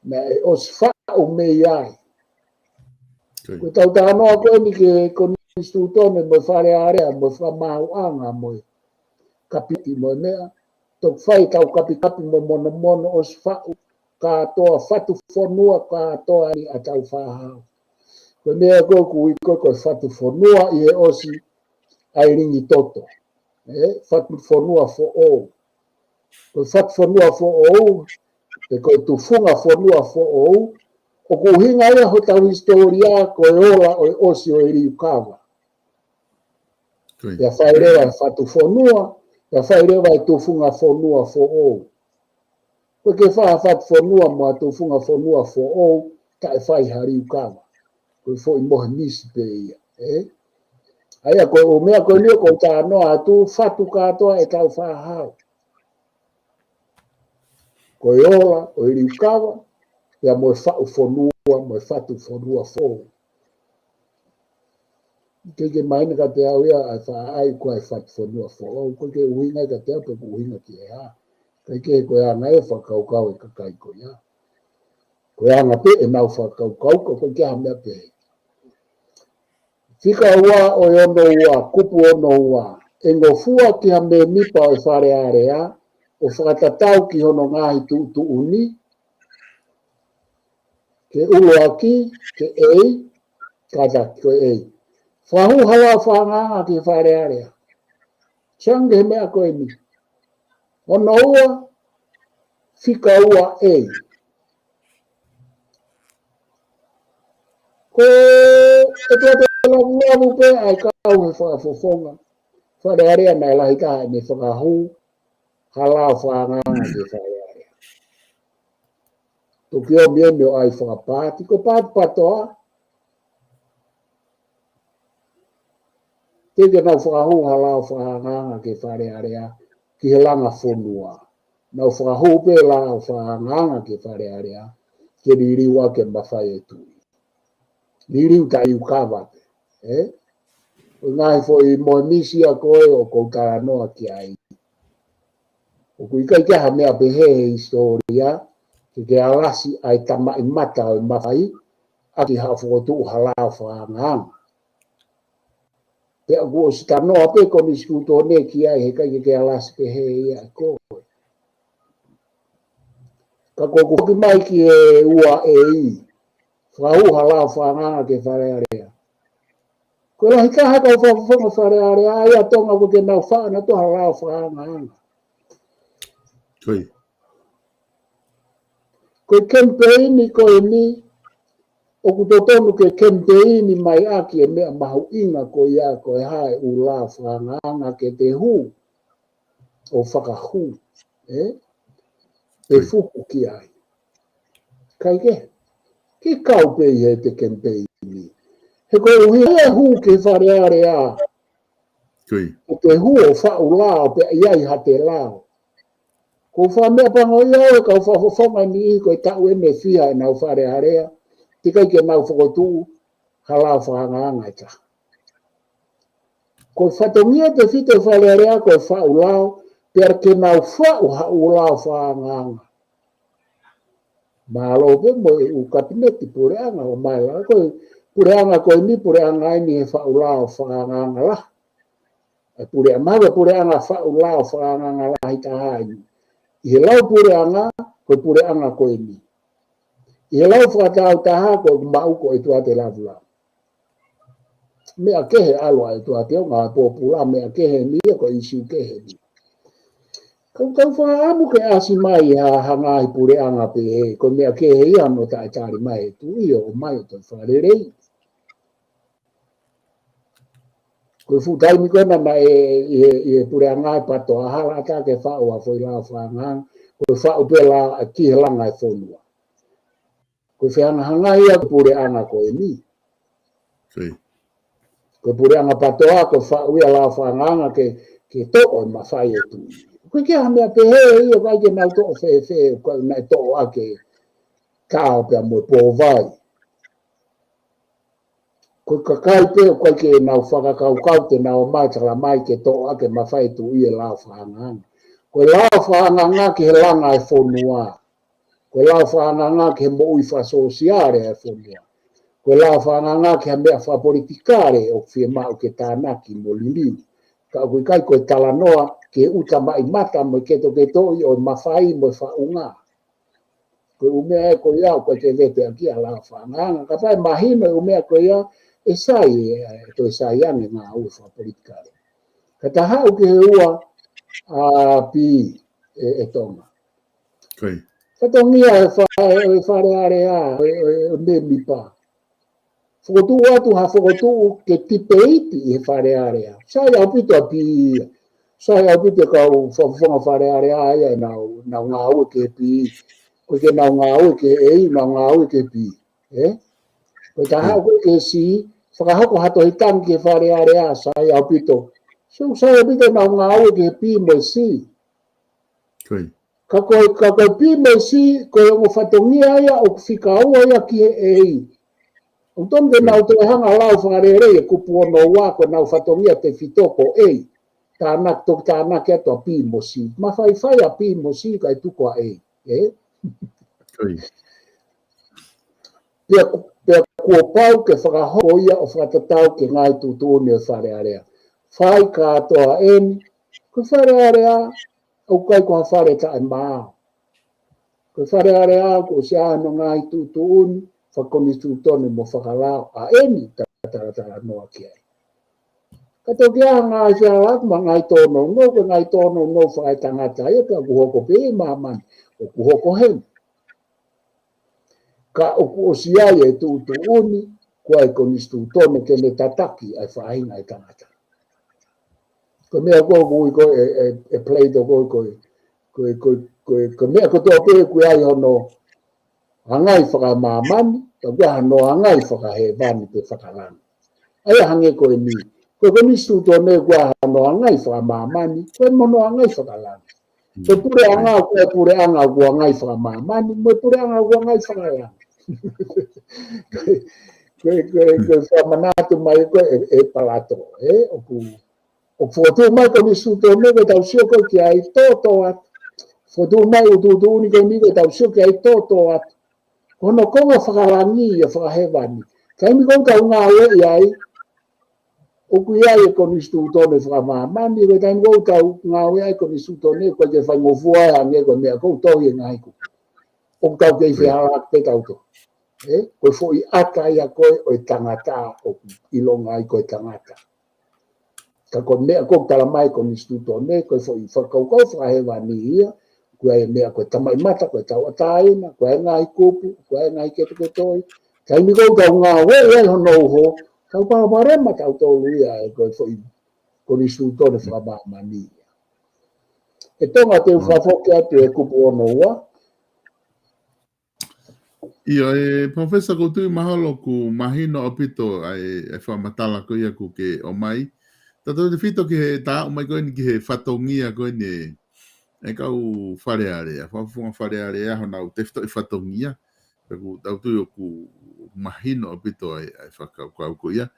Naʻe ʻosi faʻu mei ai. Ko e tau talanoa ko eni ki he konisitūtone mo e Fale Alea mo e fakamaauʻanga mo e kapiti mo e meʻa. Toki fai tau kapikapi mo e monomono ʻosi faʻu kātoa, fatu fonua kātoa ni ʻa Tāufaʻāhau. Ko e meʻa ko ē ʻoku ui ko ē ko e fatu fonua ʻi he ʻosi ʻa e Lingitoto. Ē, fatu fonua foʻou. Ko e fatu fonua foʻou, pe ko e tufunga fonua foʻou, ʻoku ʻuhinga ia hotau hisitōlia ko e ola ʻo e ʻosi ʻo e liukava. Pea fai leva e fatu fonua, pea fai leva e tufunga fonua foʻou. Ko e ke fai ha fatu fonua mo ha tufunga fonua foʻou, taʻe fai ha liukava. Ko e foʻi mohe misi pē ia, ē? ʻA ia ko e ʻū meʻa ko eni ʻoku ou talanoa atu, fatu kātoa ʻetau fāhau. Ko e ola ʻo e liukava, pea mo e faʻu fonua, mo e fatu fonua foʻou. ʻIkai ke mahino kiate au ia ʻa e faʻa ʻai ko e fatu fonua foʻou, ʻoku ʻikai ke ʻuhinga kiate au pe ʻoku ʻuhinga ki he hā. ʻIkai ke ko e anga ia e fakakaukau ʻa e kakai ko ia. Ko e anga pē ʻenau fakakaukau, ka ʻoku ʻikai ke ʻi ai ha meʻa pehē. Fika ua ʻo e ono ua, kupu ono ua. ʻE ngofua ki ha mēmipa ʻo e Fale Alea, ʻo fakatatau ki hono ngaahi tuʻutuʻuni, ke ʻuluaki, ke A, kātaki ko e A. Fakahū ha lao fakaangaanga ki he Fale Alea. Change he meʻa ko eni. Ono ua, fika ua A. Ko e ʻoatu e lavulavu pē ʻa e kau he fakafofonga Fale Alea naʻe lahi taha ʻene fakahū ha lao fakaangaanga ki he Fale Alea. Toki ʻomi eni ʻo ʻai fakapaati, ko e paati PATOA, teʻeki ke nau fakahū ha lao fakaangaanga ki he Fale Alea, ki he langa fonua. Nau fakahū pē lao fakaangaanga ki he Fale Alea, ke liliu ʻaki e mafai ʻo e tuʻi. Liliu taʻeliukava pē, ē? Ko e ngaahi foʻi mohe misi ia ko ē ʻoku ou talanoa ki ai. ʻOku ʻikai ke ʻi ai ha meʻa pehē he hisitōlia, ke ke alasi ʻa e tamaʻimata ʻo e mafai, ʻaki ha fokotuʻu ha lao fakaangaanga. Pea ʻoku ʻosi talanoa pē konisitūtone ki ai, heʻikai ke ke alasi pehē ia ʻe koe. Ka ko ʻeku foki mai ki he ua A, fakahū ha lao fakaangaanga ki he Fale Alea. Ko e lahi taha e kau fakafofonga Fale Alea, ʻa ia Tonga ʻoku ʻikai ke nau faʻu ʻanautolu ha lao fakaangaanga. Ko e kemipeini ko eni, ʻoku totonu ke kemipeini mai ʻaki e meʻa mahuʻinga ko ia ko e hā e ʻū lao fakaangaanga ke te hū ʻo fakahū, ē? Pe fuku ki ai. ʻIkai ke, ke kau pē ʻi heʻete kemipeini. He koeʻuhi ʻe hū ki he Fale Alea, ʻo te hū ʻo faʻu lao pea ʻi ai haʻate lao. Ko e fakameʻapango ia ʻo e kau fakafofonga ni ʻi he ko e taʻu ʻe fiha ʻenau Fale Alea, teʻeki ke nau fokotuʻu ha lao fakaangaanga ʻe taha. Ko e fatongia tefito e Fale Alea ko e faʻu lao, pea ke nau faʻu ha ʻū lao fakaangaanga. Mālō pē mo e ʻū kapineti puleʻanga ʻo mai la, ko e puleʻanga ko eni, puleʻanga eni he faʻu lao fakaangaanga lahi. ʻE puleʻanga, puleʻanga faʻu lao fakaangaanga lahi taha eni. ʻI he lau puleʻanga, ko e puleʻanga ko eni. ʻI he lau fakatāutaha, ko e maʻu ko e ʻEtuate Lavulavu. Meʻa kehe ʻalu ʻa e ʻEtuate ʻo ngā pōpula, meʻa kehe ni ia ko e ʻīsiu kehe ni. Kau tau fakaʻamu ke ʻasi mai ha, ha ngaahi puleʻanga pehē, ko e meʻa kehe ia mo taʻetali mai ʻe tuʻi ʻo mai ʻo toe fakalelei. Ko e fuʻu taimi ko ena naʻe ʻi he, ʻi he puleʻanga ʻe PATOA, hala ʻatā ke faʻu ha foʻi lao fakaangaanga, ko e faʻu pē lao ki he langa e fonua. Ko e fehangahangai ia ko e puleʻanga ko eni. Ko e puleʻanga PATOA, ko e faʻu ia lao fakaangaanga ke, ke toʻo e mafai ʻo e tuʻi. ʻOku ʻikai ke ʻi ai ha meʻa pehē ia, ʻoku ʻikai ke nau toʻo fēfē, ʻoku ʻikai naʻe toʻo ʻaki e kao pea mo e pōvai. Ko e kakai pē ʻoku ʻikai ke nau fakakaukau te nau ō mai tala mai ke toʻo ʻaki e mafai ʻo e tuʻi e lao fakaangaanga. Ko e lao fakaangaanga ki he langa e fonua. Ko e lao fakaangaanga ki he moʻui fakasōsiale e fonua. Ko e lao fakaangaanga ki ha meʻa fakapolitikale ʻoku fiemaʻu ke tānaki mo liliu. Ka ʻoku ʻikai ko e talanoa ki he ʻū tamaʻimata mo e ketoketoʻi ʻo e mafai mo e faʻunga. Ko e ʻū meʻa ē ko ia ʻoku ʻikai ke vete ʻaki ʻa e lao fakaangaanga. Kapau ʻe mahino e ʻū meʻa ko ia, ʻe sai, ʻe, ʻe toe sai ange ngāue fakapolitikale. Ka ta haʻu ki he ua, ʻa, pē, ʻe, ʻe Tonga. Fatongia e fa-, e, e Fale Alea, e, e, e mēmipa. Fokotuʻu atu ha fokotuʻu ke tipeiti ʻi he Fale Alea. Sai ʻaupito ʻa pē ia. Sai ʻaupito e kau fakafofonga Fale Alea ia ʻenau, nau ngāue ki he P. ʻOku ʻikai ke nau ngāue ki he A, nau ngāue ki he P. Ē? Ko e taha ko e C, fakahoko ha tohi tangi ki he Fale Alea, sai ʻaupito. So, sai ʻaupito nau ngāue ki he P mo e C. Ka ko e, ka ko e P mo e C, ko e ongo fatongia ia ʻoku fika ua ia ki he A. ʻOku tonu ke nau toe hanga lau fakalelei e kupu ono ua ko ʻenau fatongia tefito ko e A. Tānaki, toki tānaki atu ʻa P mo C. Mafaifai ʻa P mo C kae tuku ʻa A. Ē? Pea, pea kuo pau ke fakahoko ia ʻo fakatatau ki he ngaahi tuʻutuʻuni ʻo e Fale Alea. Fai kātoa eni, ko e Fale Alea, ʻoku ʻikai ko ha fale taʻemaʻa. Ko e Fale Alea, kuo ʻosi ʻi ai hono ngaahi tuʻutuʻuni, fakakonisitūtone mo fakalao, ʻa eni, ta-, talatalanoa ki ai. Ka toki ʻi ai ha ngaahi fehālaaki mo e ngaahi tōnounou, ko e ngaahi tōnounou fakaetangata ia, ka ʻoku hoko pē ʻi māmani, ʻoku hoko heni. Ka ʻoku ʻosi ʻi ai e tuʻutuʻuni, ko e konisitūtone ke ne tataki ʻa e faʻahinga ʻo e tangata. Ko e meʻa ko ē ʻoku ui ko e, e, e Plato ko e, ko e, ko e, ko e, ko e, ko e meʻa kotoa pē ʻoku ʻi ai hono hangai fakamāmani, ka ʻoku ʻi ai hono hangai fakahēvani pe fakalangi. ʻA ia hangē ko eni, ko e konisitūtone ʻoku ʻi ai hono hangai fakamāmani, ko e mo hono hangai fakalangi. Ko e puleʻanga, ko e puleʻanga ʻoku hangai fakamāmani, mo e puleʻanga ʻoku hangai fakalangi. Ko e, ko e, ko e, ko e fakamanatu mai ko e, e Palato, ē, ʻoku, ʻoku fokotuʻu mai konisitūtone ko e tau sio ko ē ki ai tōtō atu. Fokotuʻu mai ʻū tuʻutuʻuni ko eni ko e tau sio ki ai tōtō atu. Ko hono konga fakalangi ia fakahēvani. Taimi ko ē ʻoku tau ngāueʻi ai, ʻoku ʻi ai e konisitūtone fakamāmani, ko e taimi ko ē ʻoku tau ngāueʻi ai konisitūtone, ʻoku ʻikai ke faingofua ia hangē ko e meʻa ko ē ʻoku tohi he ngaahi kupu. ʻOku tau kei fehālaaki pē tautolu. Ē? Ko e foʻi ʻata ia ko ē ʻo e tangata, ʻoku ʻilonga ai ko e tangata. Ka ko e meʻa ko ē ʻoku tala mai konisitūtone, ko e foʻi fakakaukau fakahēvani ia, ʻoku ʻi ai e meʻa ko e tamaʻimata, ko e tauʻatāina, ko e ngaahi kupu, ko e ngaahi ketoketoi. Taimi ko ē ʻoku tau ngāueʻi ai hono uho, tau palopalema tautolu ia ʻe ko e foʻi konisitūtone fakamāmani ia. ʻE Tonga, te u fakafoki atu e kupu ono ua. ʻIo, ē, Professor, ʻoku ou tui mahalo ʻoku mahino ʻaupito ʻa e, ʻa e fakamatala ko ia ʻoku ke ʻomai. Tautautefito ki he, tā ʻomai ko eni ki he fatongia ko eni ʻa e kau Fale Alea, fakafofonga Fale Alea, honau tefitoʻi fatongia. Pea ʻoku ou tui ʻoku mahino ʻaupito ʻa e, ʻa e fakakaukau ko ia.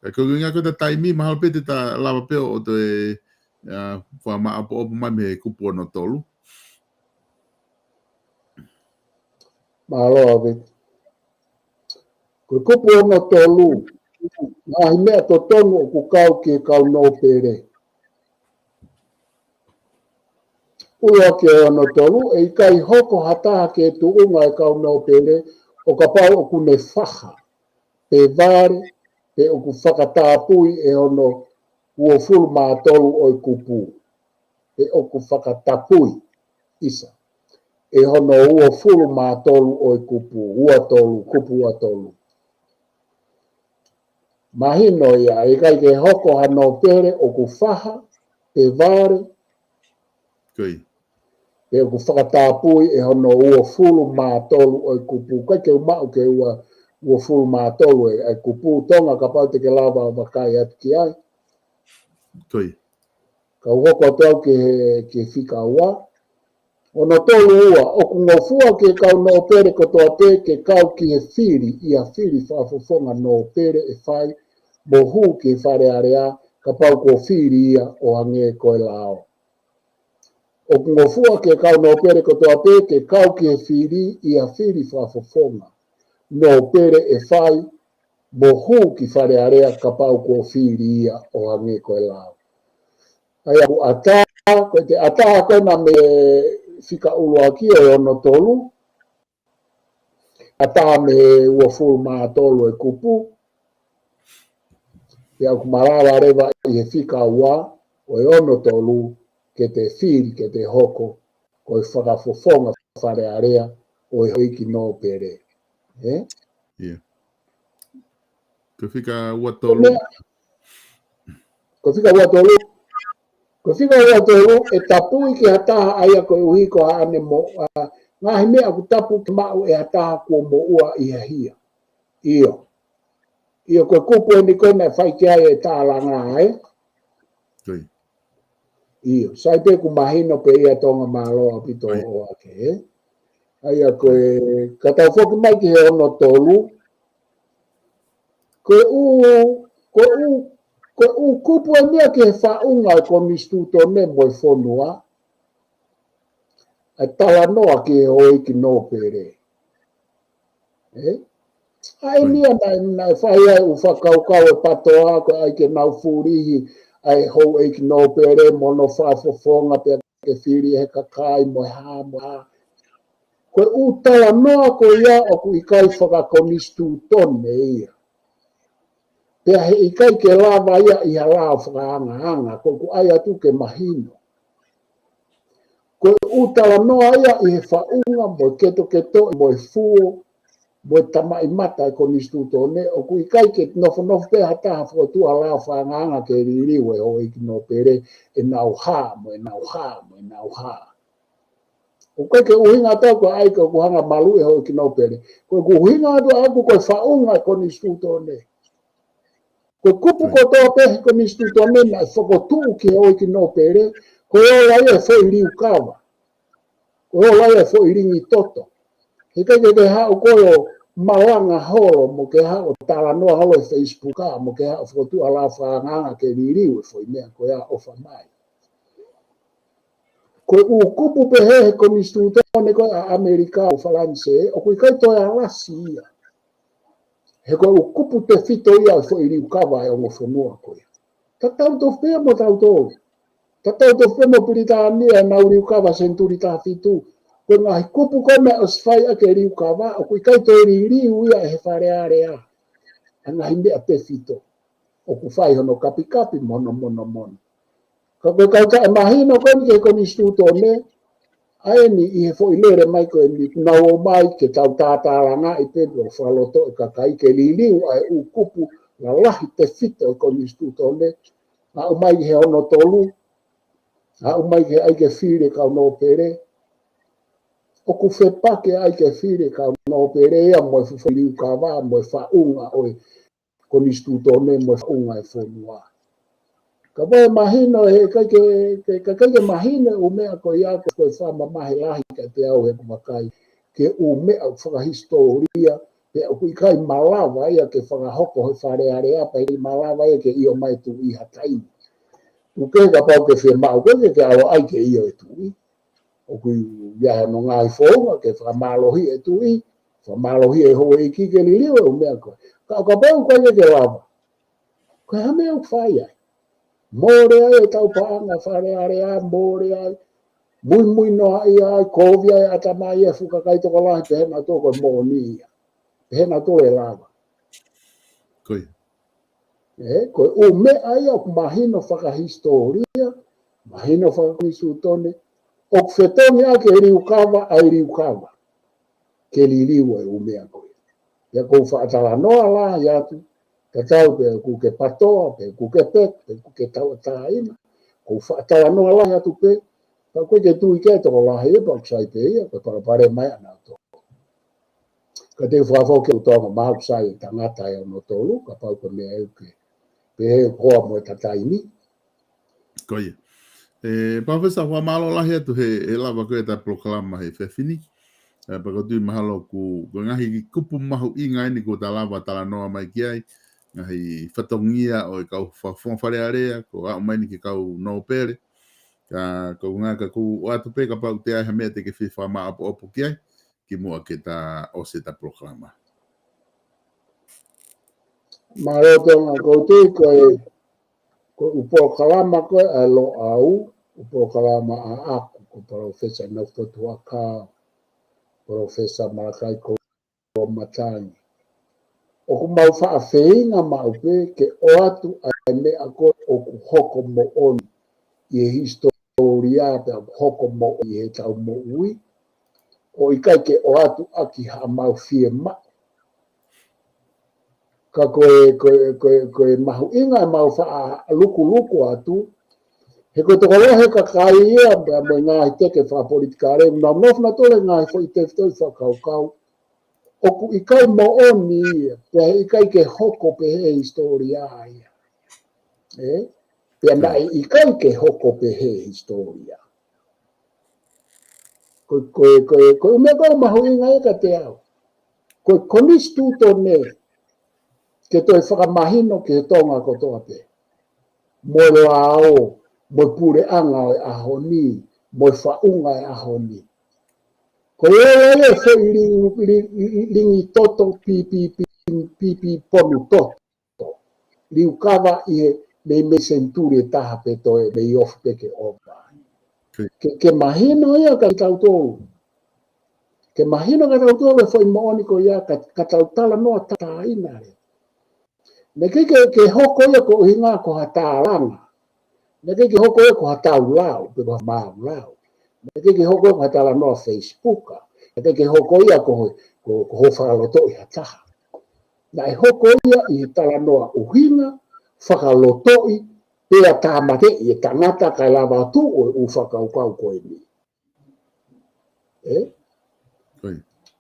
Ka ko e ʻuhinga ko ʻeta taimi, mahalo pē te ta lava pē ʻo toe, ʻa, fakamāʻopoʻopo mai mei he kupu ono tolu. Mālō ʻaupito. Ko e kupu ono tolu, ngaahi meʻa totonu ʻoku kau ki he kau nōpele. ʻUluaki ʻo e ono tolu, ʻe ʻikai hoko ha taha ki he tuʻunga ʻo e kau nōpele, ʻo kapau ʻoku ne faha, pe vale, pe ʻoku fakatapui ʻe hono uofulu mā tolu ʻo e kupu. Pe ʻoku fakatapui, isa, ʻe hono uofulu mā tolu ʻo e kupu, ua tolu, kupu ua tolu. Mahino ia, ʻe ʻikai ke hoko ha nōpele ʻoku faha, pe vale, pe ʻoku fakatapui ʻe hono uofulu mā tolu ʻo e kupu. ʻIkai ke u maʻu ke ua, uofulu mā tolu ʻo e, ʻo e kupu. Tonga, kapau te ke lava ʻo vakai atu ki ai. Ka u hoko atu au ki he, ki he fika ua. Ono tolu ua, ʻoku ngofua ki he kau nōpele kotoa pē ke kau ki he fili, ʻi ha fili fakafofonga nōpele ʻe fai, mo hū ki he Fale Alea, kapau kuo fili ia ʻo hangē ko e lao. ʻOku ngofua ki he kau nōpele kotoa pē ke kau ki he fili, ʻi ha fili fakafofonga nōpele ʻe fai, mo hū ki Fale Alea kapau kuo fili ia ʻo hangē ko e lao. ʻA ia ʻoku ʻatā, ko ʻete ʻatā ko ena mei he fika ʻuluaki ʻo e ono tolu, ʻatā mei he uofulu mā tolu ʻo e kupu, pea ʻoku malava leva ʻi he fika ua ʻo e ono tolu, ke te fili, ke te hoko ko e fakafofonga Fale Alea ʻo e houʻeiki nōpele. Ē? ʻIo. Ko e fika ua tolu. Ko e fika ua tolu. Ko e fika ua tolu, ʻe tapui ki ha taha ʻa ia koeʻuhi ko haʻane mo, ʻa, ngaahi meʻa ʻoku tapu ke maʻu ʻe ha taha kuo moʻua ʻi ha hia. ʻIo. ʻIo, ko e kupu eni ko ē naʻe fai ki ai e tālanga, ē? ʻIo, sai pē ʻoku mahino pē ia Tonga, mālō ʻaupito ʻoʻou ake, ē? ʻA ia ko e, ka tau foki mai ki he ono tolu, ko e ʻū, ko e ʻū, ko e ʻū kupu eni ia ki he faʻunga e konisitūtone mo e fonua, ʻa e talanoa ki he houʻeiki nōpele. Ē? ʻA eni ia naʻe, naʻe fai ai ʻū fakakaukau e PATOA, ko e ʻai ke nau fulihi ʻa e houʻeiki nōpele mo hono fakafofonga pea ke fili he kakai mo e hā mo e hā. Ko e ʻū talanoa ko ia ʻoku ʻikai fakakonisitūtone ia. Pea heʻikai ke lava ia ʻi ha lao fakaangaanga, ko ʻeku ʻai atu ke mahino. Ko e ʻū talanoa ia ʻi he faʻunga mo e ketoketo mo e fuo mo e tamaʻimata e konisitūtone, ʻoku ʻikai ke nofonofo pē ha taha fokotuʻu ha lao fakaangaanga ke liliu e houʻeiki nōpele ʻenau hā mo ʻenau hā mo ʻenau hā. ʻOku ʻikai ke ʻuhinga atu au ko e ʻai ke ʻoku hanga maluʻi e houʻeiki nōpele. Ko ʻeku ʻuhinga atu ʻaʻaku ko e faʻunga e konisitūtone. Ko e kupu kotoa pē he konisitūtone naʻe fokotuʻu ki he houʻeiki nōpele, ko e ola ia e foʻi liukava. Ko e ola ia e foʻi lingi toto. Heʻikai ke ke haʻu koe ʻo malanga holo mo ke haʻu ʻo talanoa holo he Facebook mo ke haʻu fokotuʻu ha lao fakaangaanga ke liliu e foʻi meʻa ko ia ʻofa mai. Ko e ʻū kupu pehē he konisitūtone ko ē ʻa ʻAmelika ʻo Falanisē, ʻoku ʻikai toe alasi ia. He ko e ʻū kupu tefito ia e foʻi liukava e ongo fonua ko ia. Tatau tofu pē mo tautolu. Tatau tofu pē mo Pilitānia ʻenau liukava senituli taha fitu. Ko e ngaahi kupu ko ē naʻe ʻosi fai ʻaki e liukava, ʻoku ʻikai toe liliu ia ʻe he Fale Alea. ʻA e ngaahi meʻa tefito ʻoku fai hono kapikapi mo hono monomono. Ka ko e kau taʻemahino ko eni ki he konisitūtone, ʻa eni ʻi he foʻi lele mai ko eni, nau ō mai ke tau tātālangaʻi pē ʻo fakalotoʻi e kakai ke liliu ʻa e ʻū kupu lalahi tefito e konisitūtone, aʻu mai ki he ono tolu, aʻu mai ki he ʻai ke fili e kau nōpele, ʻoku fepaki e ʻai ke fili e kau nōpele ia mo e fuʻu foʻi liukava mo e faʻunga ʻo e konisitūtone mo e faʻunga e fonua. Kapau ʻe mahino, heʻikai ke, ke, ka ʻikai ke mahino e ʻū meʻa ko ia ko e fakamamahi lahi kiate au heʻeku vakai ki he ʻū meʻa fakahisitōlia, pea ʻoku ʻikai malava ia ke fakahoko he Fale Alea, pea ʻikai malava ia ke ʻio mai e tuʻi ha taimi. Tuku kehe kapau ʻoku ke fiemaʻu koe ke ke ʻalu ʻo ʻai ke ʻio e tuʻi. ʻOku ʻi ai hono ngaahi founga ke fakamālohiʻi e tuʻi, fakamālohiʻi e houʻeiki ke liliu e ʻū meʻa ko ē. Ka, kapau ʻoku ʻikai ke ke lava, ko e hā e meʻa ʻoku fai ai? Mole ai e tau paʻanga Fale Alea, mole ai, muimui noaʻia ai, kovi ai ʻatamai e fuʻu kakai tokolahi pehē nautolu ko e moʻoni ia. Pehē nautolu ʻe lava. Ko ia. Ē, ko e ʻū meʻa ia ʻoku mahino fakahisitōlia, mahino fakakonisitūtone, ʻoku fetongi ʻaki e liukava ʻa e liukava ke liliu e ʻū meʻa ko ia. Pea ʻoku ou faʻa talanoa lahi atu, tatau pe ʻoku ke PATOA, pe ʻoku ke PAC, pe ʻoku ke tauʻatāina, ʻoku ou faʻa talanoa lahi atu pē, ka ʻoku ʻikai ke tui ki ai e tokolahi, ē, pea ʻoku sai pē ia, ko e palopalema ia ʻanautolu. Ka te u fakafoki atu ʻa e ongo maʻu sai e tangata ʻe ono tolu, kapau ko e meʻa ʻoku ke pehē ʻoku hoa mo e taimi. Ko ia. Ē, Palōfesa, fakamālō lahi atu he, he lava ko ē ʻeta polokalama he efiafi ni. Ē, pea ʻoku ou tui mahalo ʻoku, ko e ngaahi kupu mahuʻinga eni kuo ta lava talanoa mai ki ai. Ngaahi fatongia ʻo e kau fakafofonga Fale Alea, ko e aʻu mai eni ki he kau nōpele. Ka, ko e ʻuhinga ka ʻoku ou ʻoatu pē kapau ʻoku ʻi ai ha meʻa te ke fie fakamāʻopoʻopo ki ai, kimuʻa ke ta ʻosi ʻeta polokalama. Mālō Tonga, ʻoku ou tui ko e, ko e ʻū polokalama ko ē ʻa Loʻau, ʻū polokalama ʻaʻaku, ko Palōfesa Naufotu Huʻakau, Palōfesa Malakai Koloamatangi. ʻOku mau faʻa feinga maʻu pē ke ʻoatu ʻa e meʻa ko ē ʻoku hoko moʻoni ʻi he hisitōlia pea ʻoku hoko moʻoni ʻi heʻetau moʻui, ʻo ʻikai ke ʻoatu ʻaki haʻamau fiemaʻu. Ka ko e, ko e, ko e, ko e mahuʻinga ʻemau faʻa lukuluku atu, He ko e tokolahi e kakai ia, pea mo e ngaahi teke fakapolitikale, nau nofo nautolu he ngaahi foʻi tefitoʻi fakakaukau. ʻOku ʻikai moʻoni ia, pea he ʻikai ke hoko pehē he hisitōlia ia. Ē? Pea naʻe ʻikai ke hoko pehē he hisitōlia. Ko, ko, ko, ko e meʻa ko ē mahuʻinga ia kiate au. Ko e konisitūtone ke toe fakamahino ki he Tonga kotoa pē. Mo e lao, mo e puleʻanga ʻo e ʻaho ni, mo e faʻunga ʻo e ʻaho ni. Ko e ʻai e foʻi li-, li-, li-, lingi toto pi, pi, pi, pi, pi ponu toto. Liukava ʻi he mei, mei senituli ʻe taha pē toe, mei ofi pē ke ʻova. Ke, ke mahino ia kiate kitautolu. Ke mahino kiate kitautolu e foʻi moʻoni ko ia ka, ka tau talanoa tāina leva. Naʻe ʻikai ke, ke hoko ia ko e ʻuhinga ko ha tālanga. Naʻe ʻikai ke hoko ia ko ha tau lau, pe ko ha maau lau. Naʻe ʻikai ke hoko ia ko ha talanoa Facebook. Naʻe ʻikai ke hoko ia ko, ko, ko hoʻo fakalotoʻi ha taha. Naʻe hoko ia ʻi he talanoa ʻuhinga, fakalotoʻi, pea tāmateʻi e tangata kae lava ʻo tuʻu e ʻū fakakaukau ko eni. Ē?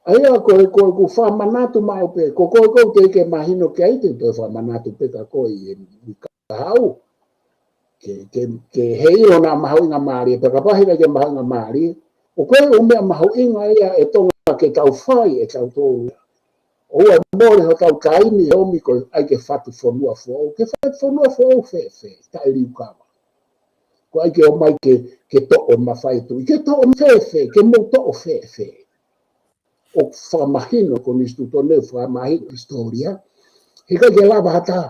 ʻA ia ko e, ko e, ʻoku fakamanatu maʻu pē, ko koe ʻoku teʻeki ke mahino ki ai, te u toe fakamanatu pē kia koe ʻi he uike kahaʻu. Ke, ke, ke he ʻilo naʻa mahuʻinga mālie, pea kapau heʻikai ke mahuʻinga mālie, ʻoku ʻi ai e ʻū meʻa mahuʻinga ia ʻe Tonga ke tau fai ʻe tautolu ia. ʻOua ʻe mole hotau taimi he ʻomi ko e ʻai ke fatu fonua foʻou, ke fatu fonua foʻou fēfē, taʻeliukava. Ko e ʻai ke ō mai ke, ke toʻo e mafai tuʻi, ke toʻo fēfē, ke mou toʻo fēfē. ʻOku fakamahino konisitūtone, fakamahino hisitōlia, heʻikai ke lava ha taha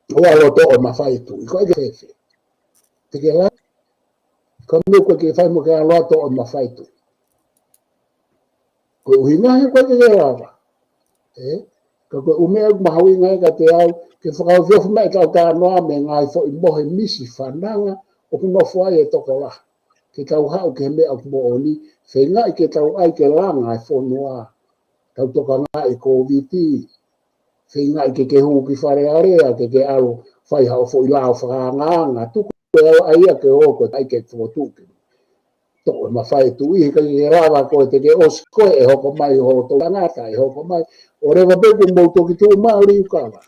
ʻo ʻalu ʻo toʻo e mafai tuʻi, ko e ʻai ke fēfē. Te ke lava, ko e meʻa ko ē ke fai mo ke ʻalu ʻo toʻo e mafai tuʻi. Ko e ʻuhinga he ko e ʻai ke lava. Ē? Ka ko e ʻū meʻa ʻoku mahuʻinga ia kiate au, ke fakaofiofi mai ʻetau talanoa mei he ngaahi foʻi mohe misi fananga, ʻoku nofo ai e tokolahi. Ke tau haʻu ki he meʻa ʻoku moʻoni, feingaʻi ke tau ʻai ke langa e fonua, tau tokangaʻi e Kōviti, feingaʻi ke ke hū ki Fale Alea, ke ke ʻalu fai haʻo foʻi lao fakaangaanga, tuku e ʻai ia ke ō ko e ʻai ke fokotuʻu ke toʻo e mafai tuʻi, heʻikai ke lava ko e te ke ʻosi ko e ʻe hoko mai ho tangata, ʻe hoko mai. ʻOleva pē kuo mou toki tuʻu mai ʻo liukava.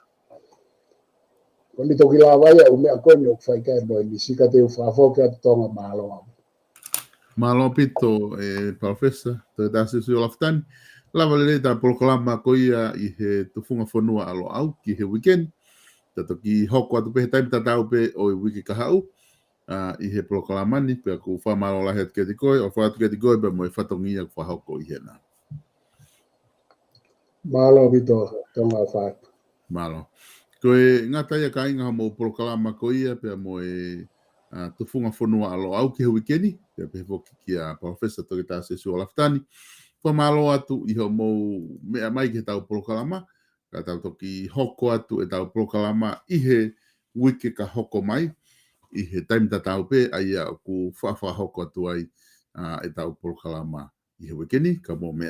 Ko eni toki lava ia ʻū meʻa ko eni ʻoku fai ki ai mo e misi, ka te u fakafoki atu Tonga, mālō. Mālō ʻaupito, ē, Palōfesa Toketā Siosiua Lafitani. Lava lelei ʻetau polokalama ko ia ʻi he Tufunga Fonua ʻa Loʻau ki he uike ni. Tau toki hoko atu pē he taimi tatau pē ʻo e uike kahaʻu, ā, ʻi he polokalama ni, pea ʻoku fakamālō lahi atu kiate koe, ʻofa atu kiate koe pea mo e fatongia ʻoku fakahoko ʻi hena. Mālō ʻaupito, Tonga, ʻofa atu. Mālō. Ko e ngata ia kāinga hoʻomou polokalama ko ia pea mo e, ā, Tufunga Fonua ʻa Loʻau ki he uike ni, pea pehē foki kia Palōfesa Toketā Siosiua Lafitani. Fakamālō atu ʻi hoʻomou meʻa mai ki heʻetau polokalama, ka tau toki hoko atu ʻetau polokalama ʻi he uike ka hoko mai, ʻi he taimi tatau pē, ʻa ia ʻoku fa-, fakahoko atu ai, ā, ʻetau polokalama ʻi he uike ni, ka mou meʻa